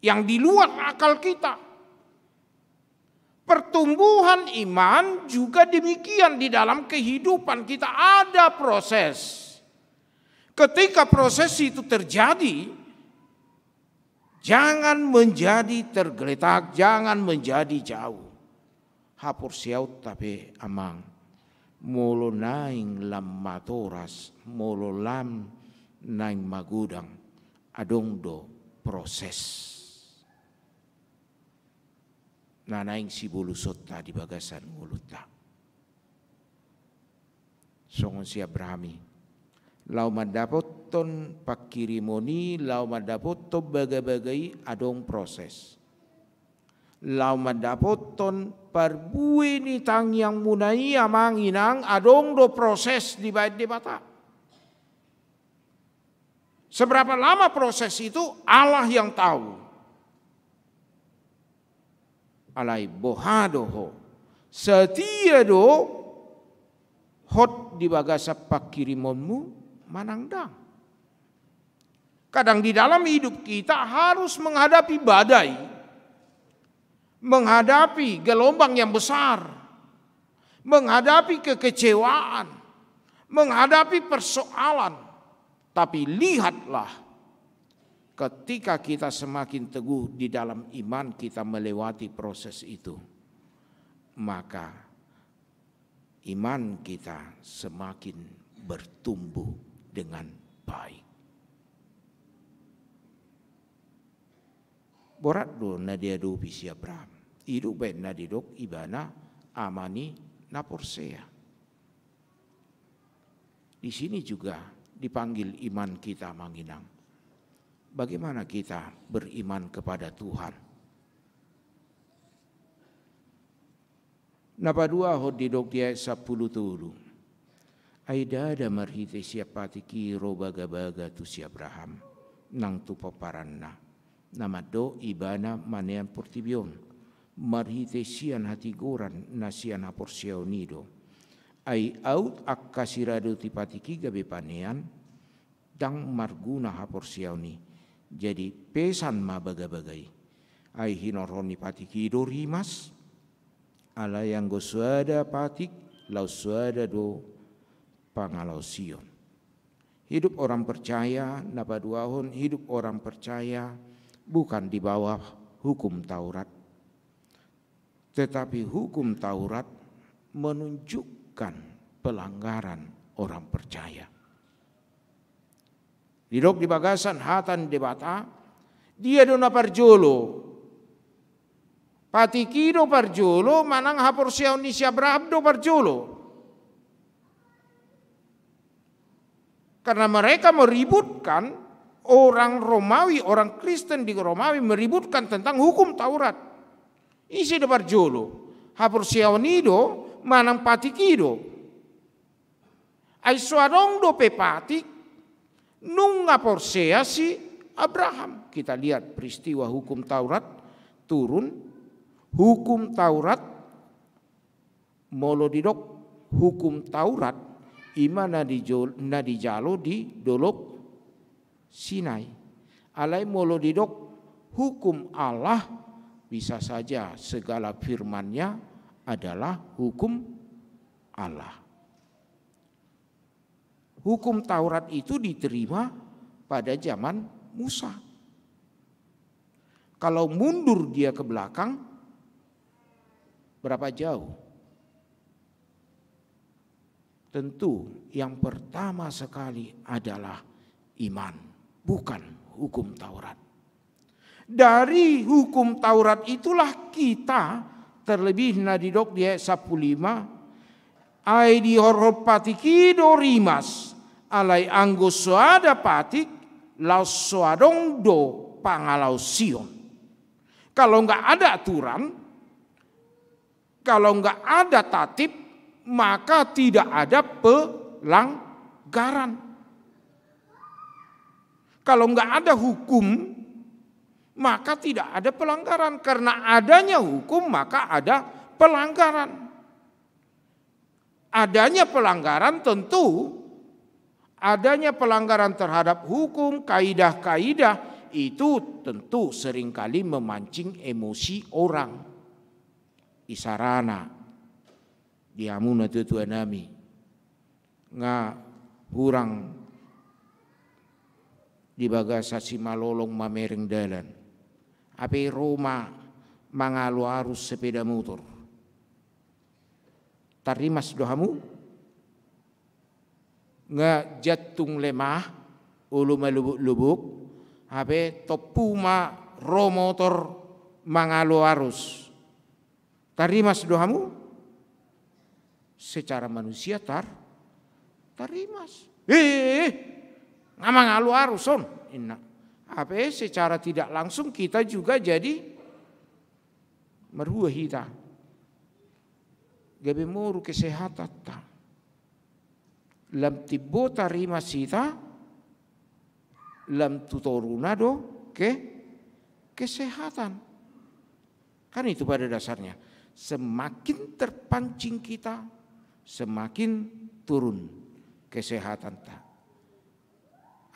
Yang di luar akal kita. Pertumbuhan iman juga demikian di dalam kehidupan kita ada proses. Ketika proses itu terjadi, jangan menjadi tergeletak, jangan menjadi jauh. Haporseaonta pe amang, molo naeng lam matoras, molo lam naeng magodang, adong do proses na naeng sibolusonta di bagasan ngolunta. Songon si Abraham i. Laho mandapothon pangkirimon i, laho mandapothon bagabaga i adong proses. Laho mandapothon parbue ni tangiangmuna i amang inang adong do proses dibaen Debata. Seberapa lama proses itu, Allah yang tahu. Alai boha do ho? Setia do hot di bagasan pangkirimonmu manang ndang? Kadang di dalam hidup kita harus menghadapi badai, menghadapi gelombang yang besar, menghadapi kekecewaan, menghadapi persoalan. Tapi lihatlah, ketika kita semakin teguh di dalam iman, kita melewati proses itu, maka iman kita semakin bertumbuh dengan baik. Borat do na diadopi si Abraham. I do umbaen na didok ibana ama ni na porsea. Di sini juga dipanggil iman kita, amang inang. Bagaimana kita beriman kepada Tuhan? Na paduahon didok di ayat sampulu tolu. Ai ndada marhite sian patik i ro bagabaga tu si Abraham nang tu pomparanna, na mandok ibana manean portibi on, marhite sian hatigoran na sian haporseaon i do. Ai aut angka siradoti patik i gabe panean, ndang marguna haporseaon i. Jadi pesan ma bagabaga i. Ai hinorhon ni patik i do rimas, alai anggo soada patik, laos soada do pangalaosion. Hidup orang percaya, na paduahon, hidup orang percaya bukan di bawah hukum Taurat. Tetapi hukum Taurat menunjukkan pelanggaran orang percaya. Didok di bagasan hata ni Debata, dia do na parjolo. Patik i do parjolo, manang haporseaon ni si Abraham do parjolo. Karena mereka meributkan, orang Romawi, orang Kristen di Romawi meributkan tentang hukum Taurat. Ise do parjolo? Haporseaon i do, manang patik i do? Ai so adong dope patik, nunga porsea si Abraham. Kita lihat peristiwa hukum Taurat turun, hukum Taurat, molo didok hukum Taurat, i ma na dijo-, na dijalo di Dolok Sinai. Alai molo didok hukum Allah, bisa saja segala firman-Nya adalah hukum Allah. Hukum Taurat itu diterima pada zaman Musa. Kalau mundur dia ke belakang, berapa jauh? Tentu yang pertama sekali adalah iman, bukan hukum Taurat. Dari hukum Taurat itulah kita, terlebih na didok di ayat sampulu lima, ai dihorhon patik i do rimas, alai anggo so ada patik, laos so adong do pangalaosion. Kalau nggak ada aturan, kalau nggak ada tatip, maka tidak ada pelanggaran. Kalau nggak ada hukum, maka tidak ada pelanggaran. Karena adanya hukum, maka ada pelanggaran. Adanya pelanggaran tentu, adanya pelanggaran terhadap hukum, kaidah-kaidah, itu tentu seringkali memancing emosi orang. Isarana, di hamu natuatua nami, nga hurang di bagasan simalolong mamereng dalan, hape ro ma mangalo arus sepeda motor. Tarrimas do hamu? Nga jantung lemah, olo malobok-lobok, hape tompu ma ro motor mangalo arus. Tarrimas do hamu? Secara manusia tar-, tarrimas. Eh, eh, eh. Nga mangalo arus on, inna. Hape secara tidak langsung kita juga jadi marhua hita. Gabe moru kesehatanta. Lam timbo tarrimas hita, lam tu toruna do ke-, kesehatan. Kan itu pada dasarnya. Semakin terpancing kita, semakin turun kesehatanta.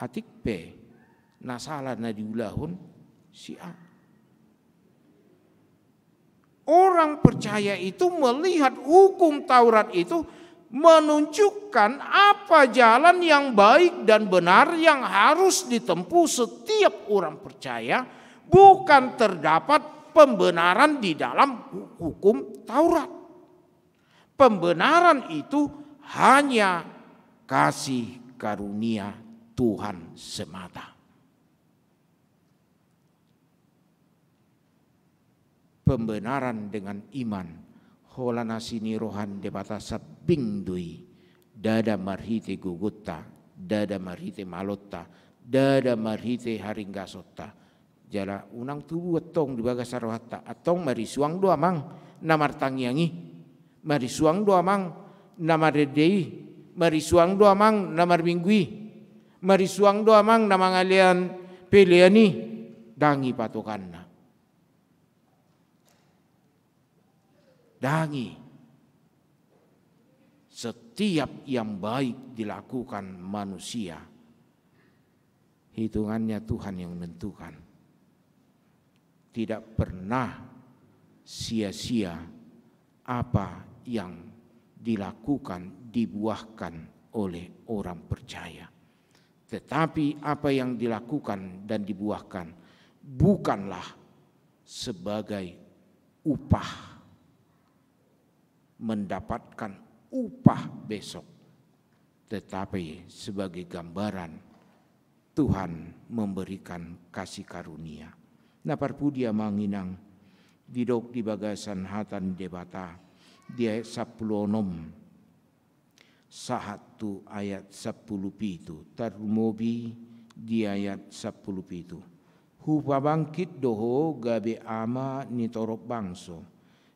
Atik pe na sala na diulahon si A. Orang percaya itu melihat hukum Taurat itu menunjukkan apa jalan yang baik dan benar yang harus ditempuh setiap orang percaya, bukan terdapat pembenaran di dalam hu-, hukum Taurat. Pembenaran itu hanya kasih karunia Tuhan semata. Pembenaran dengan iman, holan asi ni roha ni Debata sambing do i, ndada marhite gogonta, ndada marhite malonta, ndada marhite haringgasonta. Jala unang tubu antong di bagasan rohanta, antong marisuang do amang na martangiang i, marisuang do amang na marende i, marisuang do amang na marminggu i, marisuang do amang na mangalean pelean i, ndang i patokanna. Ndang i. Setiap yang baik dilakukan manusia, hitungannya Tuhan yang menentukan. Tidak pernah sia-sia apa yang dilakukan, dibuahkan oleh orang percaya. Tetapi apa yang dilakukan dan dibuahkan bukanlah sebagai upah, mendapatkan upah besok, tetapi sebagai gambaran Tuhan memberikan kasih karunia. Na parpudi, amang inang, didok di bagasan hata ni Debata di ayat sampulu onom sahat tu ayat sampulu pitu, tarlumobi di ayat sampulu pitu. Hupabangkit do Ho gabe ama ni torop bangso.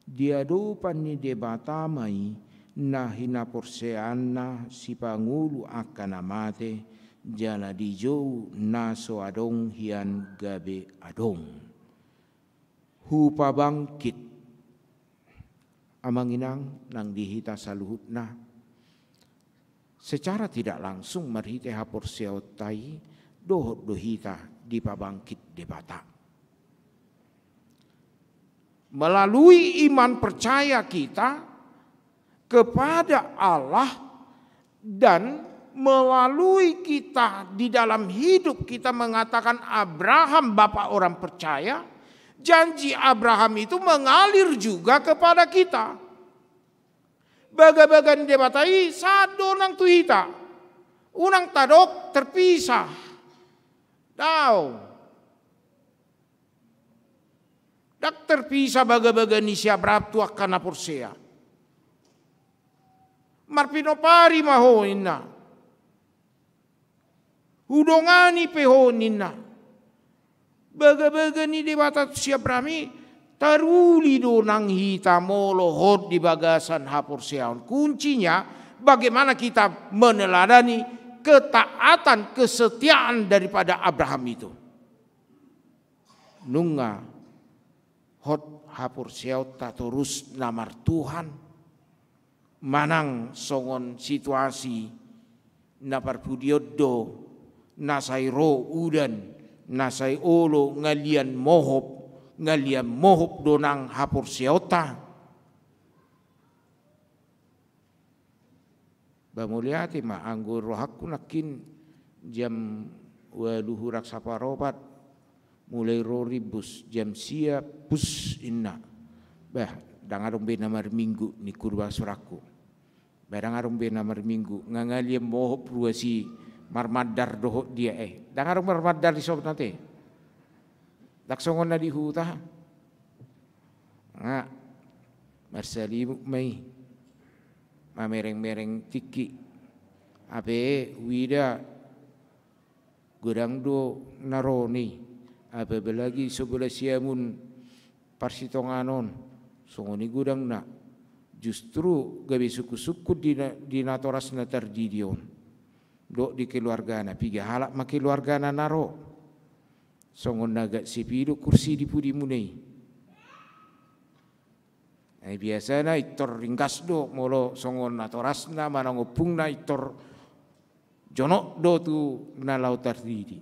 Di adopan ni Debata ma i na hinaporseaanna sipangolu angka na mate, jala dijou na so adong hian gabe adong. Hupabangkit. Amang inang nang di hita saluhutna, secara tidak langsung marhite haporseaonta i dohot do hita dipabangkit Debata. Melalui iman percaya kita kepada Allah, dan melalui kita di dalam hidup kita mengatakan Abraham bapa orang percaya, janji Abraham itu mengalir juga kepada kita. Bagabaga ni Debata i sahat do nang tu hita. Unang tadok terpisah. Daong. Ndang terpisah bagabaga ni si Abraham tu angka na porsea. Marpinompari ma ho, ninna. Hudongani pe ho, ninna. Bagabaga ni Debata tu si Abraham i, taruli do nang hita molo hot di bagasan haporseaon. Kuncinya, bagaimana kita meneladani ketaatan, kesetiaan daripada Abraham itu. Nunga hot haporseaonta torus na martuhan, manang songon situasi na parpudion do, na sai ro udan, na sai olo ngalian mohop, ngalian mohop do nang haporseaonta. Ba mauliate ma, anggo rohangku nangkin jam ualu hurang saparopat, mulai ro rimbus jam sia pus, ninna. Bah, ndang adong be na marminggu, ningku di bagas rohangku. Bah, ndang adong be na marminggu, nga ngalian mohop ruas i marmandar dohot dia, eh. Ndang adong marmandar di son ate. Ndang songon na di huta. Nga marsalimuk ma i, mamereng-mereng tingki. Hape huida godang do na ro i, apalagi sebelah siamun parsitongaan on, songon i godangna. Justru gabe sungkun-sungkun di na-, di natoras na tardidi on dohot di keluargana, piga halak ma keluargana na ro. Songon na gak sepi do kursi di pudimuna i. Ai biasana intor ringgas do, molo songon natorasna manang ompungna intor jonok do tu na laho tardidi.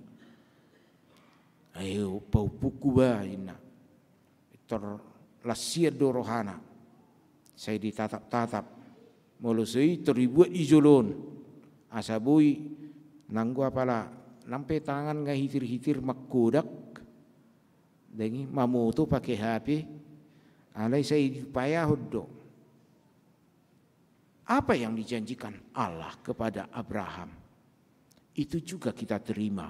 Ai paompungku ba, ninna. Intor las sian do rohana. Sai ditatap-tatap. Molo so i, intor dibuat di jolo on. Asa boi, nanggo apala nang pe tangan nga hitir-hitir mangkodak. Dang i mamoto pake H P. Alai sai dipaeahon do. Apa yang dijanjikan Allah kepada Abraham, itu juga kita terima.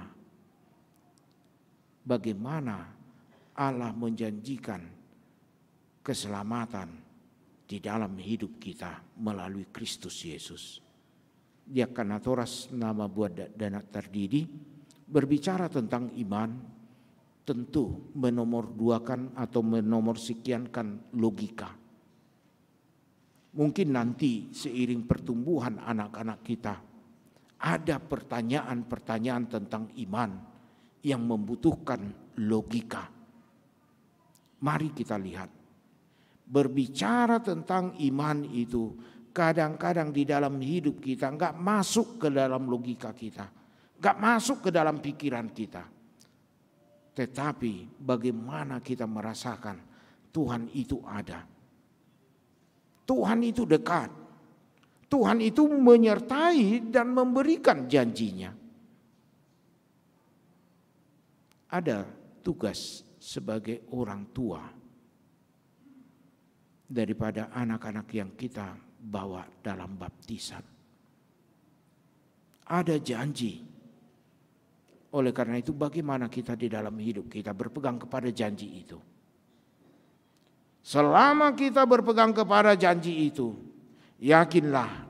Bagaimana Allah menjanjikan keselamatan di dalam hidup kita melalui Kristus Yesus. Di angka natoras na mambuat dakdanak tardidi, berbicara tentang iman, tentu menomorduakan atau menomorsekiankan logika. Mungkin nanti seiring pertumbuhan anak-anak kita, ada pertanyaan-pertanyaan tentang iman yang membutuhkan logika. Mari kita lihat. Berbicara tentang iman itu, kadang-kadang di dalam hidup kita nggak masuk ke dalam logika kita, nggak masuk ke dalam pikiran kita. Tetapi bagaimana kita merasakan Tuhan itu ada? Tuhan itu dekat. Tuhan itu menyertai dan memberikan janjinya. Ada tugas sebagai orang tua daripada anak-anak yang kita bawa dalam baptisan. Ada janji. Oleh karena itu, bagaimana kita di dalam hidup kita berpegang kepada janji itu? Selama kita berpegang kepada janji itu, yakinlah,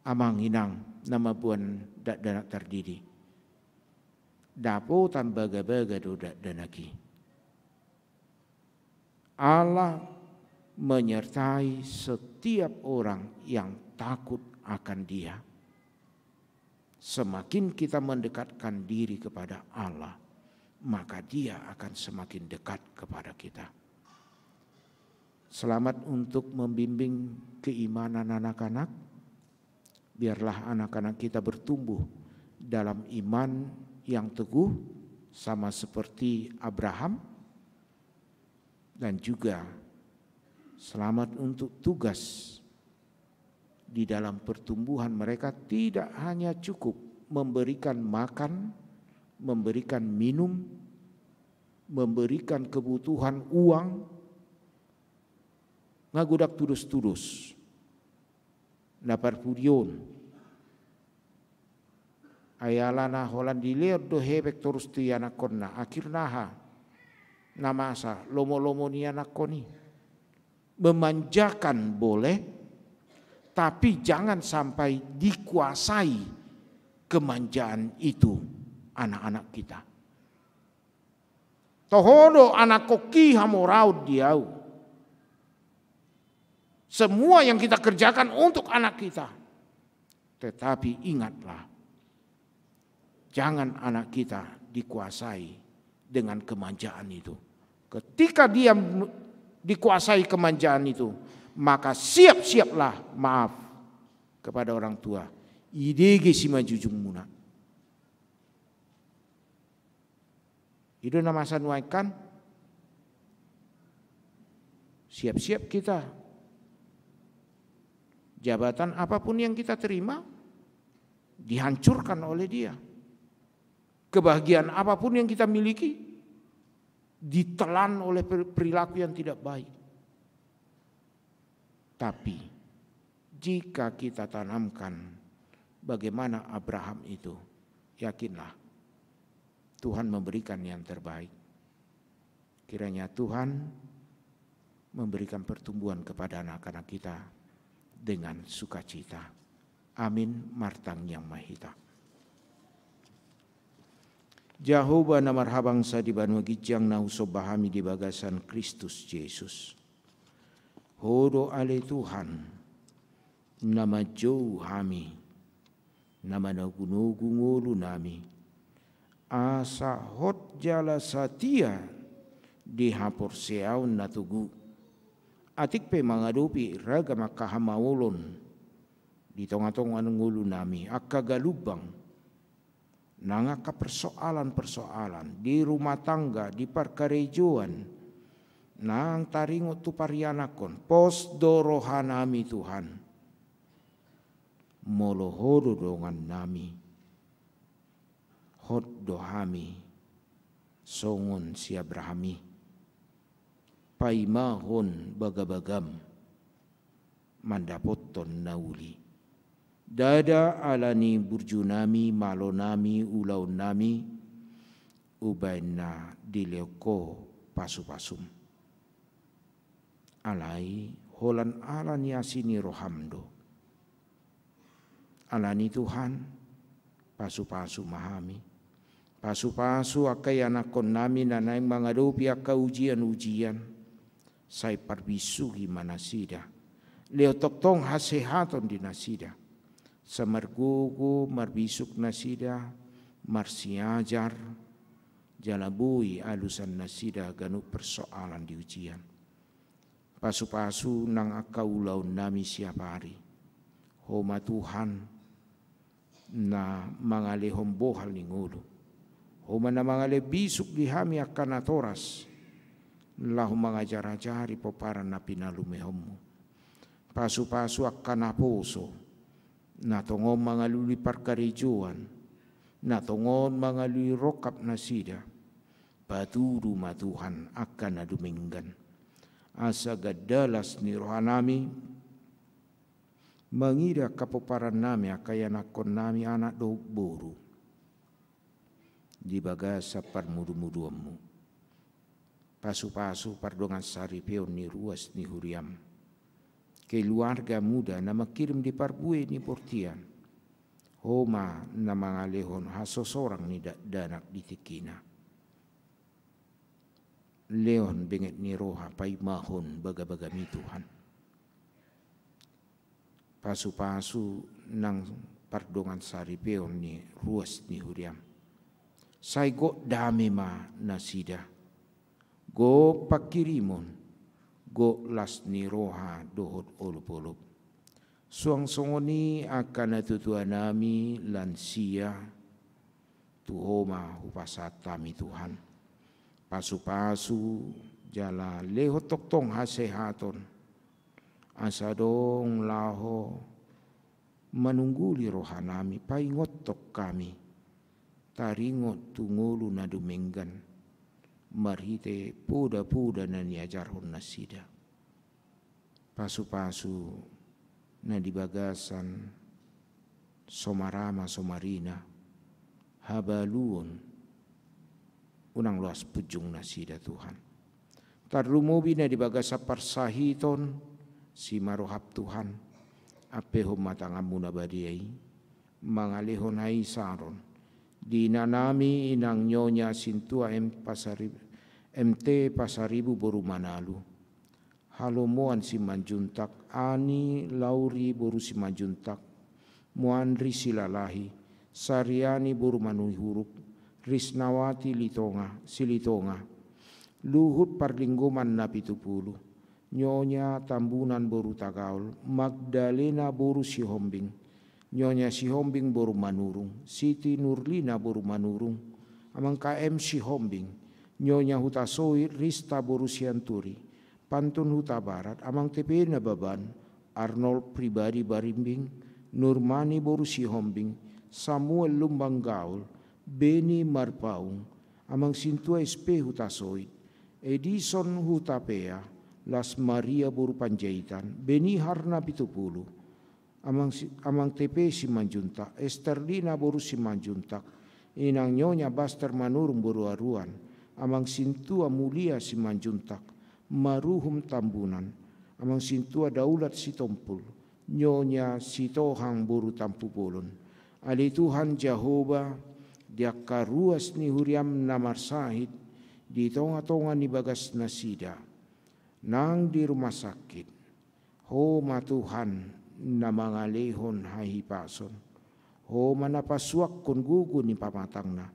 amang inang na mamboan dakdanak tardidi, dapotan bagabaga do dakdanak i. Allah menyertai setiap orang yang takut akan Dia. Semakin kita mendekatkan diri kepada Allah, maka Dia akan semakin dekat kepada kita. Selamat untuk membimbing keimanan anak-anak. Biarlah anak-anak kita bertumbuh dalam iman yang teguh, sama seperti Abraham, dan juga selamat untuk tugas di dalam pertumbuhan mereka. Tidak hanya cukup memberikan makan, memberikan minum, memberikan kebutuhan uang, nga godang tudos-tudos na parpudi on. Ai alana holan dilehon do hepeng torus tu ianakkonna, akhirna aha? Na masa lomo-lomo ni anakkon i. Memanjakan boleh, tapi jangan sampai dikuasai kemanjaan itu anak-anak kita. Toho do anakkon i hamoraon di ahu. Semua yang kita kerjakan untuk anak kita. Tetapi ingatlah, jangan anak kita dikuasai dengan kemanjaan itu. Ketika dia m-, dikuasai kemanjaan itu, maka siap-siaplah, maaf, kepada orang tua. Idege simanjujungmuna. I do na masa nuaeng kan? Siap-siap kita. Jabatan apapun yang kita terima, dihancurkan oleh dia. Kebahagiaan apapun yang kita miliki, ditelan oleh per-, perilaku yang tidak baik. Tapi, jika kita tanamkan bagaimana Abraham itu, yakinlah, Tuhan memberikan yang terbaik. Kiranya Tuhan memberikan pertumbuhan kepada anak-anak kita dengan sukacita. Amin. Martangiang ma hita. Jahowa na marhabangsa di banua ginjang, na husomba hami di bagasan Kristus Jesus. Ho do ale Tuhan, na manjou hami, na manogunogu ngolunami, asa hot jala satia di haporseaon na togu. Atik pe mangadopi ragam angka hamaolon di tongatonga ngolunami, angka galumbang, nang angka persoalan-persoalan di rumah tangga, di parkarejoan, nang taringot tu parianakhon, pos do rohanami Tuhan. Molo Ho do dongannami, hot do hami songon si Abraham i, paimahon bagabagam mandapothon na uli. Ndada ala ni burjunami, malonami, ulaonnami, umbahen na dilehon Ho pasupasum. Alai holan ala ni asi ni roham do. Alani Tuhan, pasupasu ma hami. Pasupasu angka ianakhonnami na naeng mangadopi angka ujian-ujian. Sai parbisuhi ma nasida. Lehon tongtong hasehaton di nasida. Sai margogo marbisuk nasida, marsiajar, jala boi alusan nasida ganup persoalan di ujian. Pasupasu nang angka ulaonnami siapari. Ho ma Tuhan, na mangalehon bohal ni ngolu. Ho ma na mangalehon bisuk di hami angka natoras, laho mangajarajari pomparan na pinalumehonmu. Pasupasu angka naposo, na tongon mangalului parkarejoan, na tongon mangalului rongkap nasida. Patudu ma Tuhan angka na dumenggan, asa ganda las ni rohanami mangida angka pomparan nami, angka ianakkon nami, anak dohot boru, di bagasan parmudumuduonmu. Pasupasu pardongan saripeon ni ruas ni huriam, keluarga muda na mangkirim di parbue ni bortian. Ho ma na mangalehon hasosorang ni dakdanak di tingkina. Lehon benget ni roha paimahon bagabagami Tuhan. Pasupasu nang pardongan saripeon ni ruas ni huriam. Sai gok dame ma nasida, gok pangkirimon, gok las ni roha dohot olopolop. Suang songon i angka natuatuanami, lansia, tu Ho ma hupasahat hami Tuhan. Pasupasu jala lehon tongtong hasehaton, asa adong laho manungguli rohanami, paingothon hami taringot tu ngolu na dumenggan marhite podapoda na niajarhon nasida. Pasupasu na di bagasan somarama somarina, habaluon, unang loas punjung nasida Tuhan. Tarlumobi na di bagasan parsahiton, simarohap Tuhan, ampehon ma tanganmu na badia i mangalehon haisaron di inanami inang Nyonya Sintua M Pasari-, M T Pasaribu boru Manalu, Halomoan Simanjuntak, Ani Lauri boru Simanjuntak, Muandri Silalahi, Sariani boru Manuhuruk, Risnawati Litonga, Silitonga, Luhut Parlinggoman Napitupulu, Nyonya Tambunan boru Tagaol, Magdalena boru Sihombing, Nyonya Sihombing boru Manurung, Siti Nurlina boru Manurung, Amang K M Sihombing, Nyonya Hutasoit, Rista boru Sianturi, Pantun Hutabarat, Amang T P Nababan, Arnold Pribadi Barimbing, Nurmani boru Sihombing, Samuel Lumban Gaol, Beni Marpaung, Amang Sintua S P Hutasoit, Edison Hutapea, Las Maria boru Panjaitan, Beni Harna Pitupulu, Amang Si-, Amang T P Simanjuntak, Esterlina boru Simanjuntak, Inang Nyonya Baster Manurung boru Aruan, Amang Sintua Mulia Simanjuntak, Maruhum Tambunan, Amang Sintua Daulat Sitompul, Nyonya Sitohang boru Tampubolon. Ale Tuhan Jahowa, di angka ruas ni huriam na marsahit di tongatonga ni bagas nasida, nang di rumah sakit, Ho ma Tuhan na mangalehon hahipason. Ho ma na pasuanghon gogo ni pamatangna.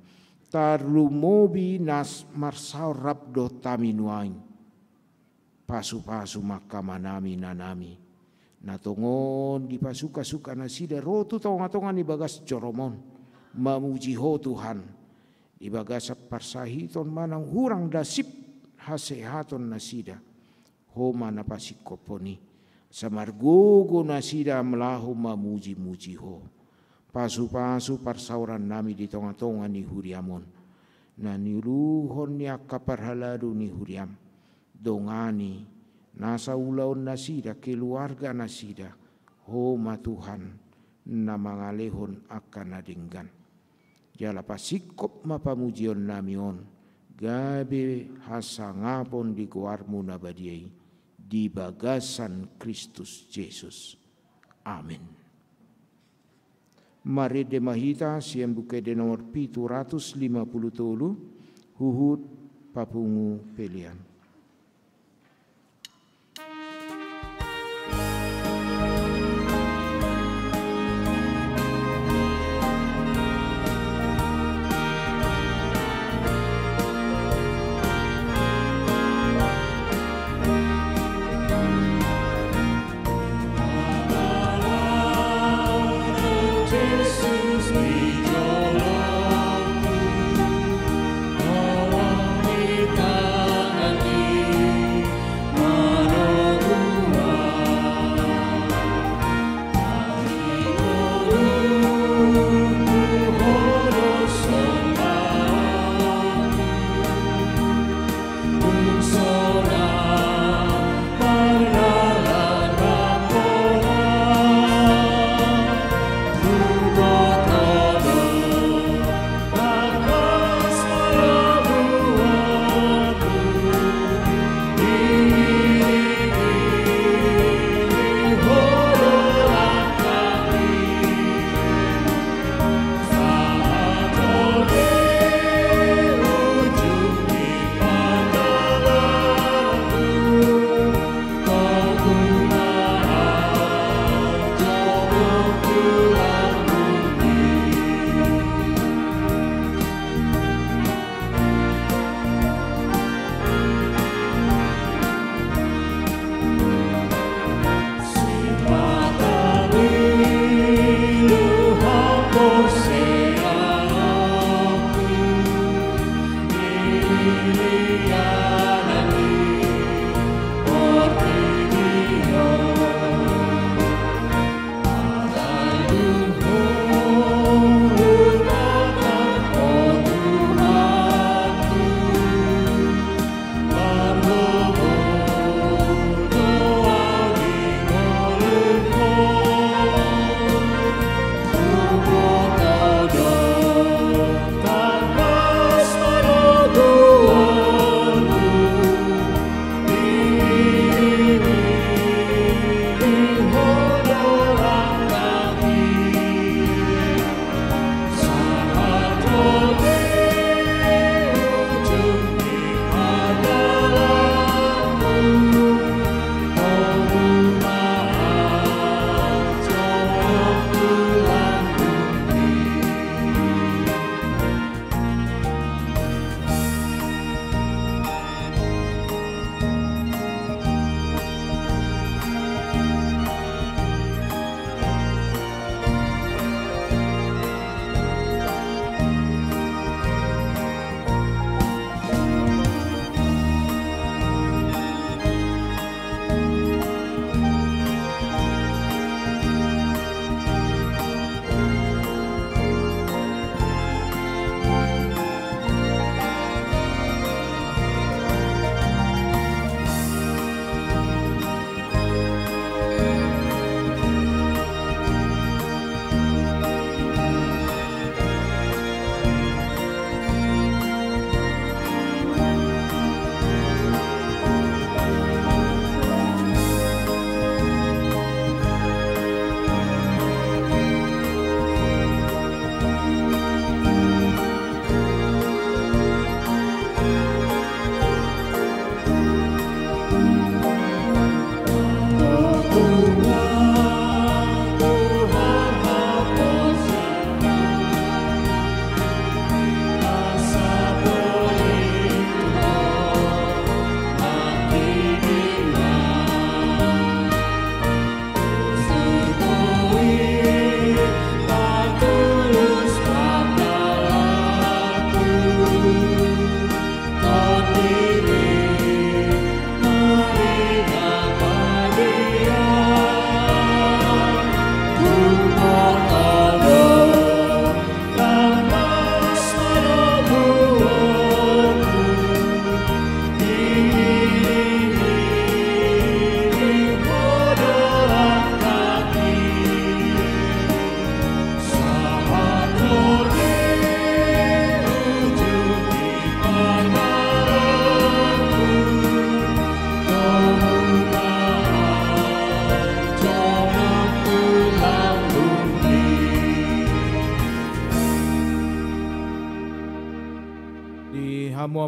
Tarlumobi na s-, marsaor rap dohot hami nuaeng. Pasupasu ma angka amanami, inanami, na tongon dipasukasuka nasida ro tu tongatonga ni bagas joroMon, mamuji Ho Tuhan. Di bagasan parsahiton manang hurang dasip hasehaton nasida, Ho ma na pasingkophon i, asa margogo nasida laho mamujimuji Ho. Pasupasu parsaorannami di tongatonga ni huriaM on, na niuluhon ni angka parhalado ni huriaM. Dongani nasa ulaon nasida, keluarga nasida, Ho ma Tuhan na mangalehon angka na denggan. Jala pasingkop ma pamujionnami on, gabe hasangapon di goarMu na badia i, di bagasan Kristus Jesus. Amen. Marende ma hita sian Buku Ende nomor pitu ratus lima pulu tolu, huhut papungu pelean.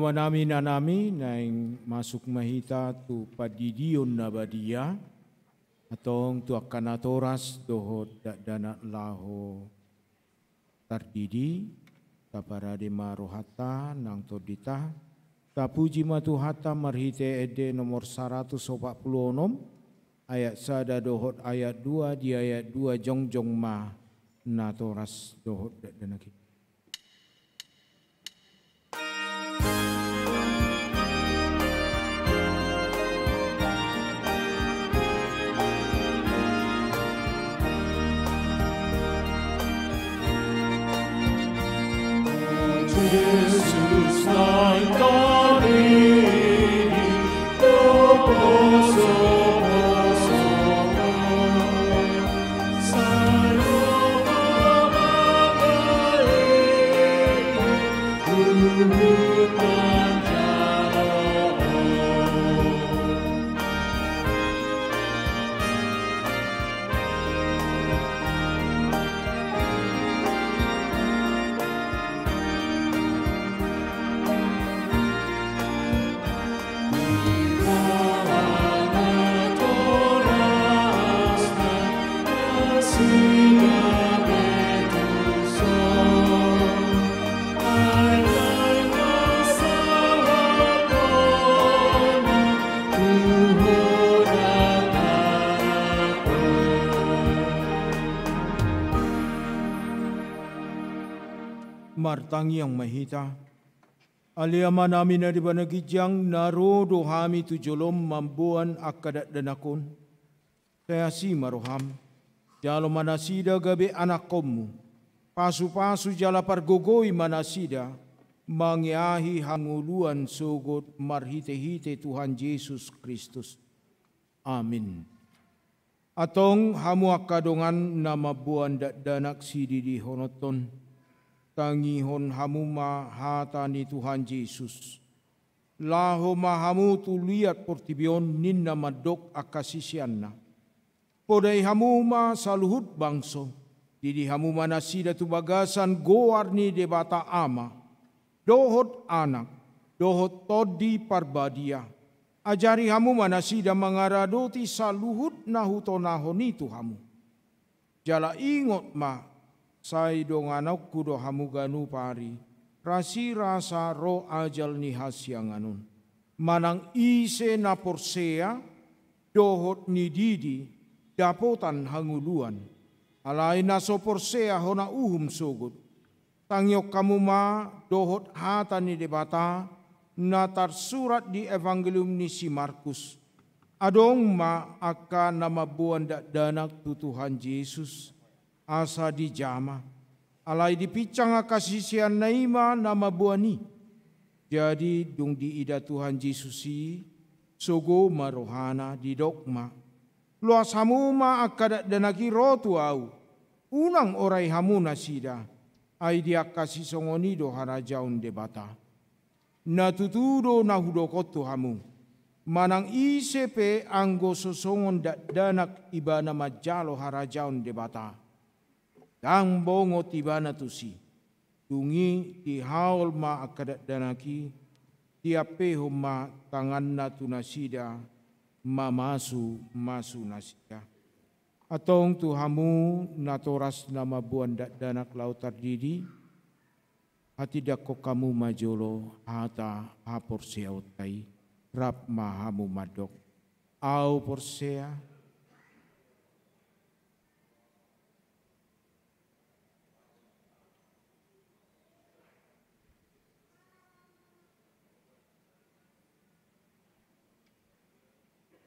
Amanami, inanami, naeng masuk ma hita tu pandidion na badia, antong tu angka natoras dohot dakdanak laho tardidi. Taparade ma rohanta nang tondinta. Tapuji ma Tuhanta marhite ende nomor saratus opat pulu onom, ayat sada dohot ayat dua. Di ayat dua jongjong ma natoras dohot dakdanak i. Martangiang ma hita. Ale Amanami na di bana ginjang, na ro do hami tu jolom mamboan angka dakdanak on. Sai asi ma roham. Jalo ma nasida gabe anakkonmu. Pasupasu jala pargogoi ma nasida mangeahi hangoluan sogot marhitehite Tuhan Jesus Kristus. Amin. Antong hamu angka dongan na mamboan dakdanak sididihononton, tangihon hamu ma hata ni Tuhan Jesus. Laho ma hamu tu liat portibi on, ninna mandok angka siseanna. Podai hamu ma saluhut bangso, didi hamu ma nasida tu bagasan goar ni Debata Ama, dohot Anak, dohot Tondi Parbadia. Ajari hamu ma nasida mangaradoti saluhut na hutonahon i tu hamu. Jala ingot ma, sai donganonku do hamu ganup ari, rasirasa ro ajal ni hasiangan on. Manang ise na porsea, dohot nididi, dapotan hangoluan. Alai na so porsea hona uhum sogot. Tangihon hamu ma dohot hata ni Debata na tarsurat di Evangelium ni si Markus. Adong ma angka na mamboan dakdanak tu Tuhan Jesus, asa dijama. Alai dipinsang angka siseanna i ma na mamboan i. Jadi dung diida Tuhan Jesus i, sogo ma rohana, didok ma: Loas hamu ma angka dakdanak i ro tu Ahu. Unang orai hamu nasida, ai di angka sisongon i do harajaon Debata. Na tutu do na hudok on tu hamu: Manang ise pe anggo so songon dakdanak ibana manjalo harajaon Debata, ndang bongot ibana tusi. Dung i dihaol ma angka dakdanak i, diampehon ma tanganna tu nasida, mamasumasu nasida. Antong tu hamu natoras na mamboan dakdanak laho tardidi, hatindangkon hamu ma jolo hata haporseaonta i. Rap ma hamu mandok: Ahu porsea.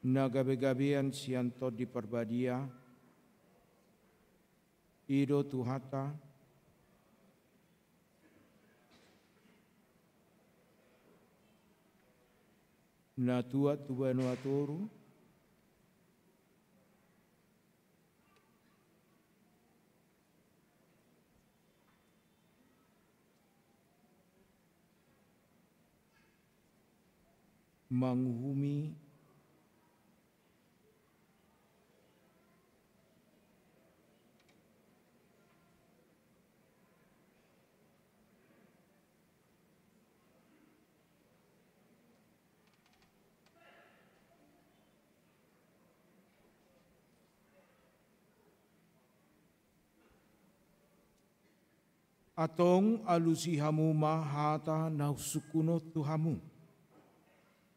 Na gabegabean sian Tondi Parbadia, i do Tuhanta, na tuat tu banua toru, manguhumi Antong alusi hamu ma hata na husungkun on tu hamu.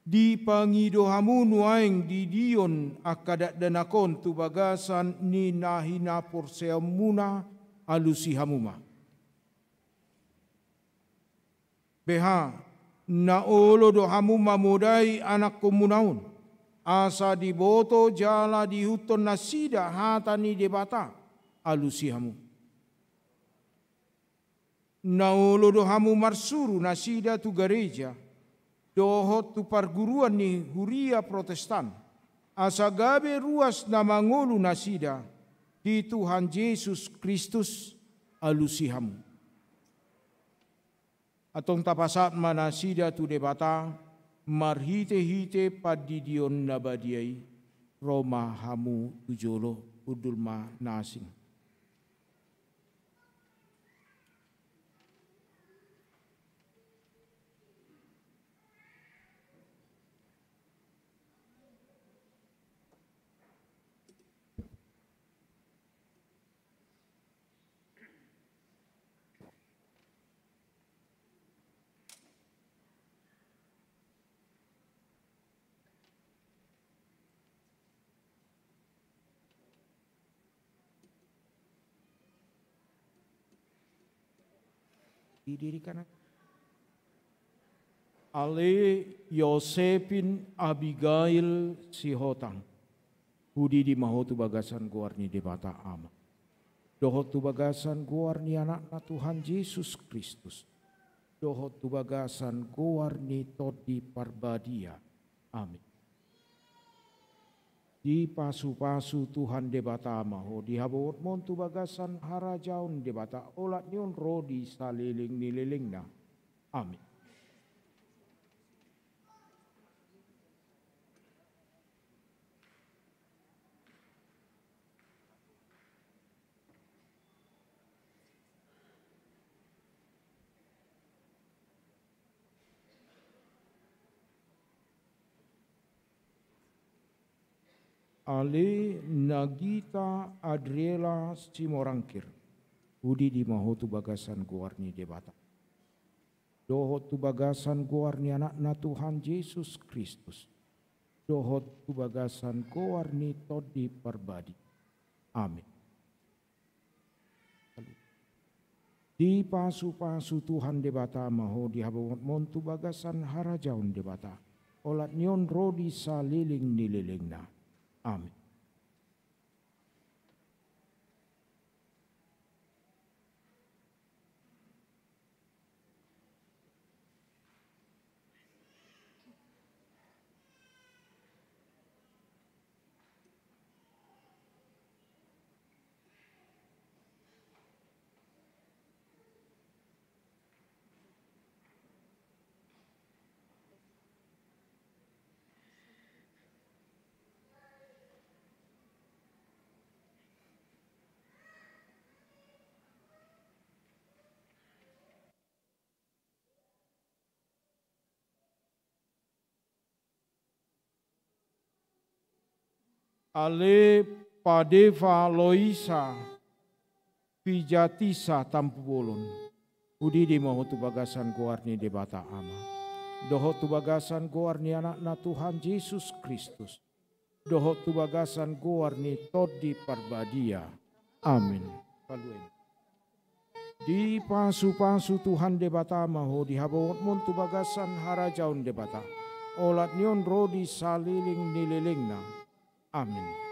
Dipangido hamu nuaeng didion angka dakdanak on tu bagasan ni na hinaporseaonmuna, alusi hamu ma. Beha, na olo do hamu mamodai anakkonmuna on, asa diboto jala diihuthon nasida hata ni Debata, alusi hamu. Na olo do hamu marsuru nasida tu gareja, dohot tu parguruan ni huria Protestan, asa gabe ruas na mangolu nasida di Tuhan Jesus Kristus, alusi hamu. Antong tapasahat ma nasida tu Debata, marhitehite pandidion na badia i. Ro ma hamu tu jolo, hundul ma na asing. Didirikan. Ale Josepin Abigail Sihotang, hudidi ma ho tu bagasan goar ni Debata Ama, dohot tu bagasan goar ni Anakna Tuhan Jesus Kristus, dohot tu bagasan goar ni Tondi Parbadia. Amin. Dipasupasu Tuhan Debata ma ho di habobotmon tu bagasan harajaon Debata, olat ni on ro di saleleng ni lelengna. Amin. Ale Nagita Adriela Simorangkir, hudidi ma ho tu bagasan goar ni Debata, dohot tu bagasan goar ni Anakna Tuhan Jesus Kristus, dohot tu bagasan goar ni Tondi Parbadia. Amin. Dipasupasu Tuhan Debata ma ho di habobotmon tu bagasan harajaon Debata, olat ni on ro di saleleng ni lelengna. Amin. Ale Padeva Loisa Pijatisa Tampubolon, hudidi ma ho tu bagasan goar ni Debata Ama, dohot tu bagasan goar ni Anakna Tuhan Jesus Kristus, dohot tu bagasan goar ni Tondi Parbadia. Amin. Palua. Dipasupasu Tuhan Debata ma ho di habobotmon tu bagasan harajaon Debata, olat ni on ro di saleleng ni lelengna. Amin.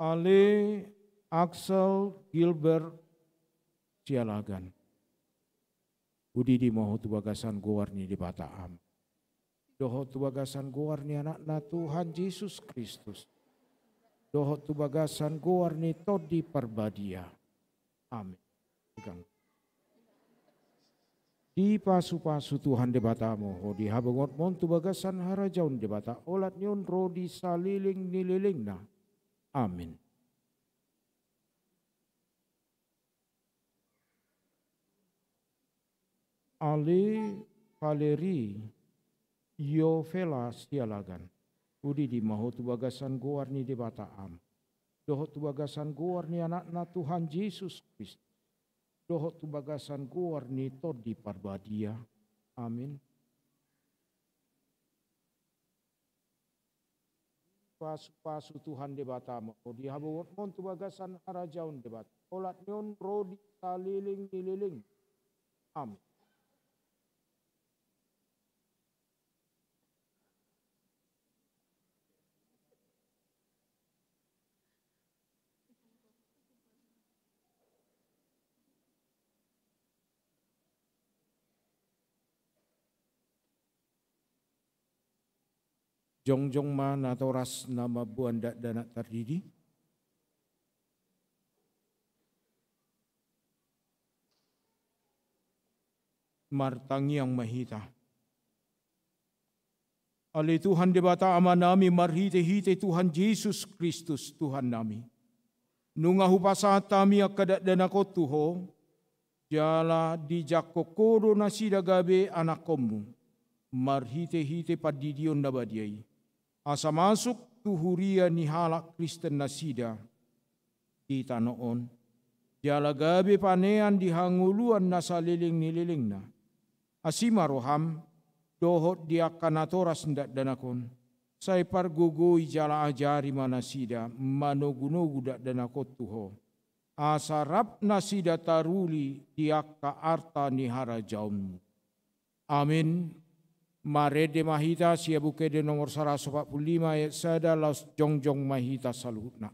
Ale Axel Gilbert Sialagan. Udidi ma ho tu bagasan goar ni Debata Ama. Dohot tu bagasan goar ni Anakna Tuhan Jesus Kristus. Dohot tu bagasan goar ni Tondi Parbadia. Amin. Pegang. Dipasupasu Tuhan Debatamu ho di habangotmon tu bagasan harajaon Debata, olat ni on ro di saleleng ni lelengna. Amin. Ale Valeri Yovela Sialagan. Udidi ma ho tu bagasan goar ni Debata Ama. Dohot tu bagasan goar ni Anakna Tuhan Jesus Kristus. Dohot tu bagasan goar ni Tondi Parbadia. Amin. Pasupasu Tuhan Debatamu ho di habangotmon tu bagasan harajaon Debata, olat ni on ro di saleleng ni leleng. Amin. Jongjong ma natoras na mamboan dakdanak tardidi. Martangiang ma hita. Ale Tuhan Debata Amanami, marhitehite Tuhan Jesus Kristus Tuhannami, nunga hupasahat hami angka dakdanak on tu Ho, jala dijangkon Ho do nasida gabe anakkonmu, marhitehite pandidion na badia i, asa masuk tu huria ni halak Kristen nasida di tano on, jala gabe panean di hangoluan na saleleng ni lelengna. Asi ma roham, dohot di angka natoras ni dakdanak on, sai pargogoi jala ajari ma nasida manogunogu dakdanak on tu Ho, asa rap nasida taruli di angka arta ni harajaonmu. Amin. Marende ma hita sian Buku Ende nomor saratus opat pulu lima ayat sada, laos jongjong ma hita saluhutna.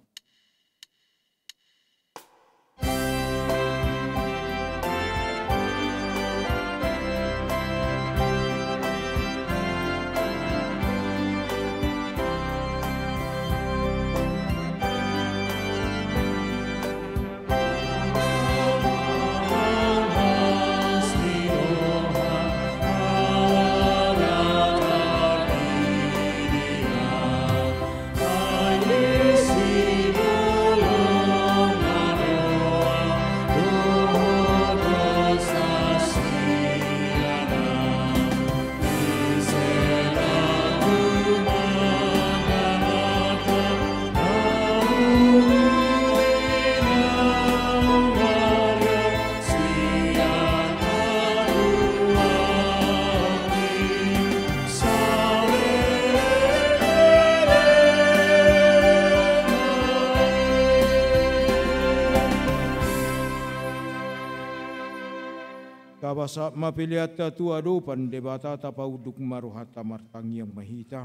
Tapasahat ma peleanta tu adopan Debata, tapaunduk ma rohanta, martangiang ma hita.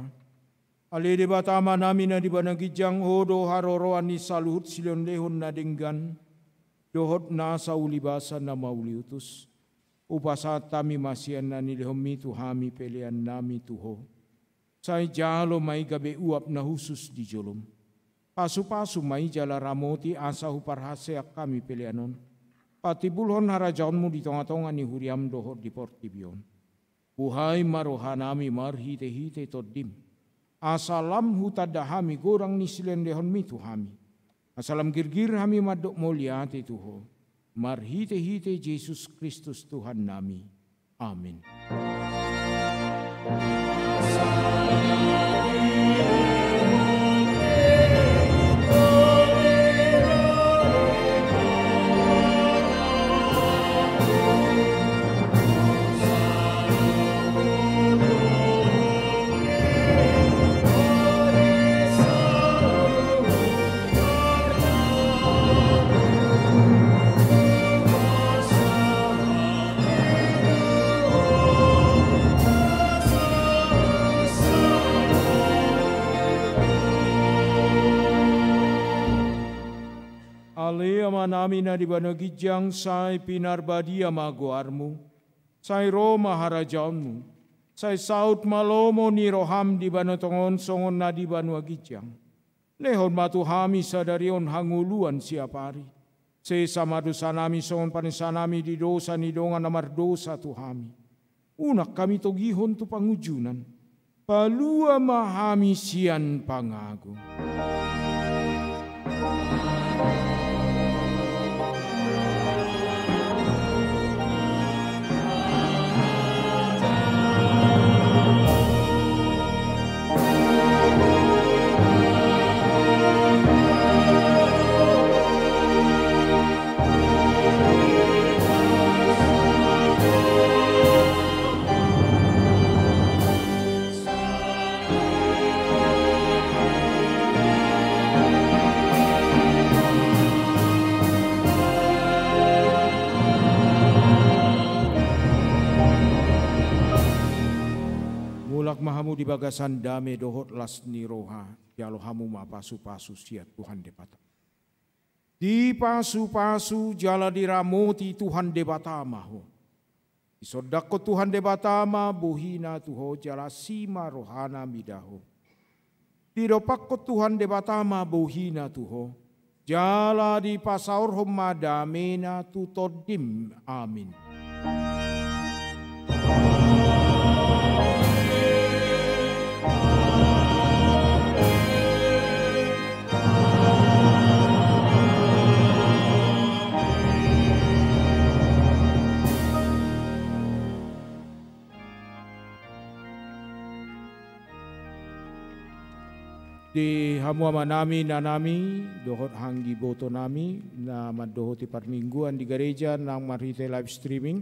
Ale Debata Amanami na di banua ginjang, Ho do haroroan ni saluhut silehonlehon na denggan dohot nasa ulibasa na mauliutus. Hupasahat hami ma sian na nilehonmi tu hami peleannami tu Ho. Sai jalo ma i gabe uap na hushus di jolom. Pasupasu ma i jala ramoti asa huparhaseang hami pelean on patimbulhon harajaonmu di tongatonga ni huriam dohot di portibi on. Buhai ma rohanami marhitehite Tondim, asa lam hutanda hami godang ni silehonlehonmi tu hami, asa lam girgir hami mandok mauliate tu Ho, marhitehite Jesus Kristus Tuhannami. Amin. Ale Amanami na di banua ginjang, sai pinarbadia ma goarmu. Sai ro ma harajaonmu. Sai saut ma lomo ni roham di banua tonga on songon na di banua ginjang. Lehon ma tu hami sadari on hangoluan siapari. Sesa ma dosanami songon panesanami di dosa ni dongan na mardosa tu hami. Unang hami togihon tu pangunjunan. Palua ma hami sian pangago. Mulak ma hamu di bagasan dame dohot las ni roha, jalo hamu ma pasupasu sian Tuhan Debata. Dipasupasu jala diramoti Tuhan Debata ma ho. Disondangkon Tuhan Debata ma bohina tu ho jala asi ma rohana mida ho. Didompakkon Tuhan Debata ma bohina tu ho jala dipasaorhon ma damena tu tondim. Amin. Di hamu amanami, inanami, dohot hanggibotonami na mandohoti parmingguan di gareja nang marhite live streaming.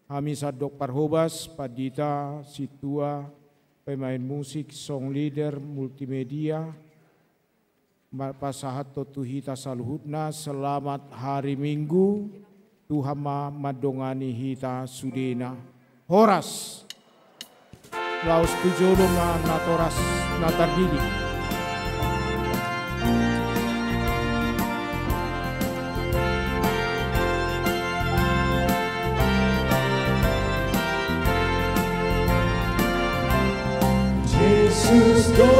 Hami sandok parhobas, pandita, sintua, pemain musik, song leader, multimedia, ma-, pasahathon tu hita saluhutna, selamat hari Minggu, Tuhan ma mandongani hita sudena. Horas. Laos tu jolo ma natoras na tardidi. Jesus, go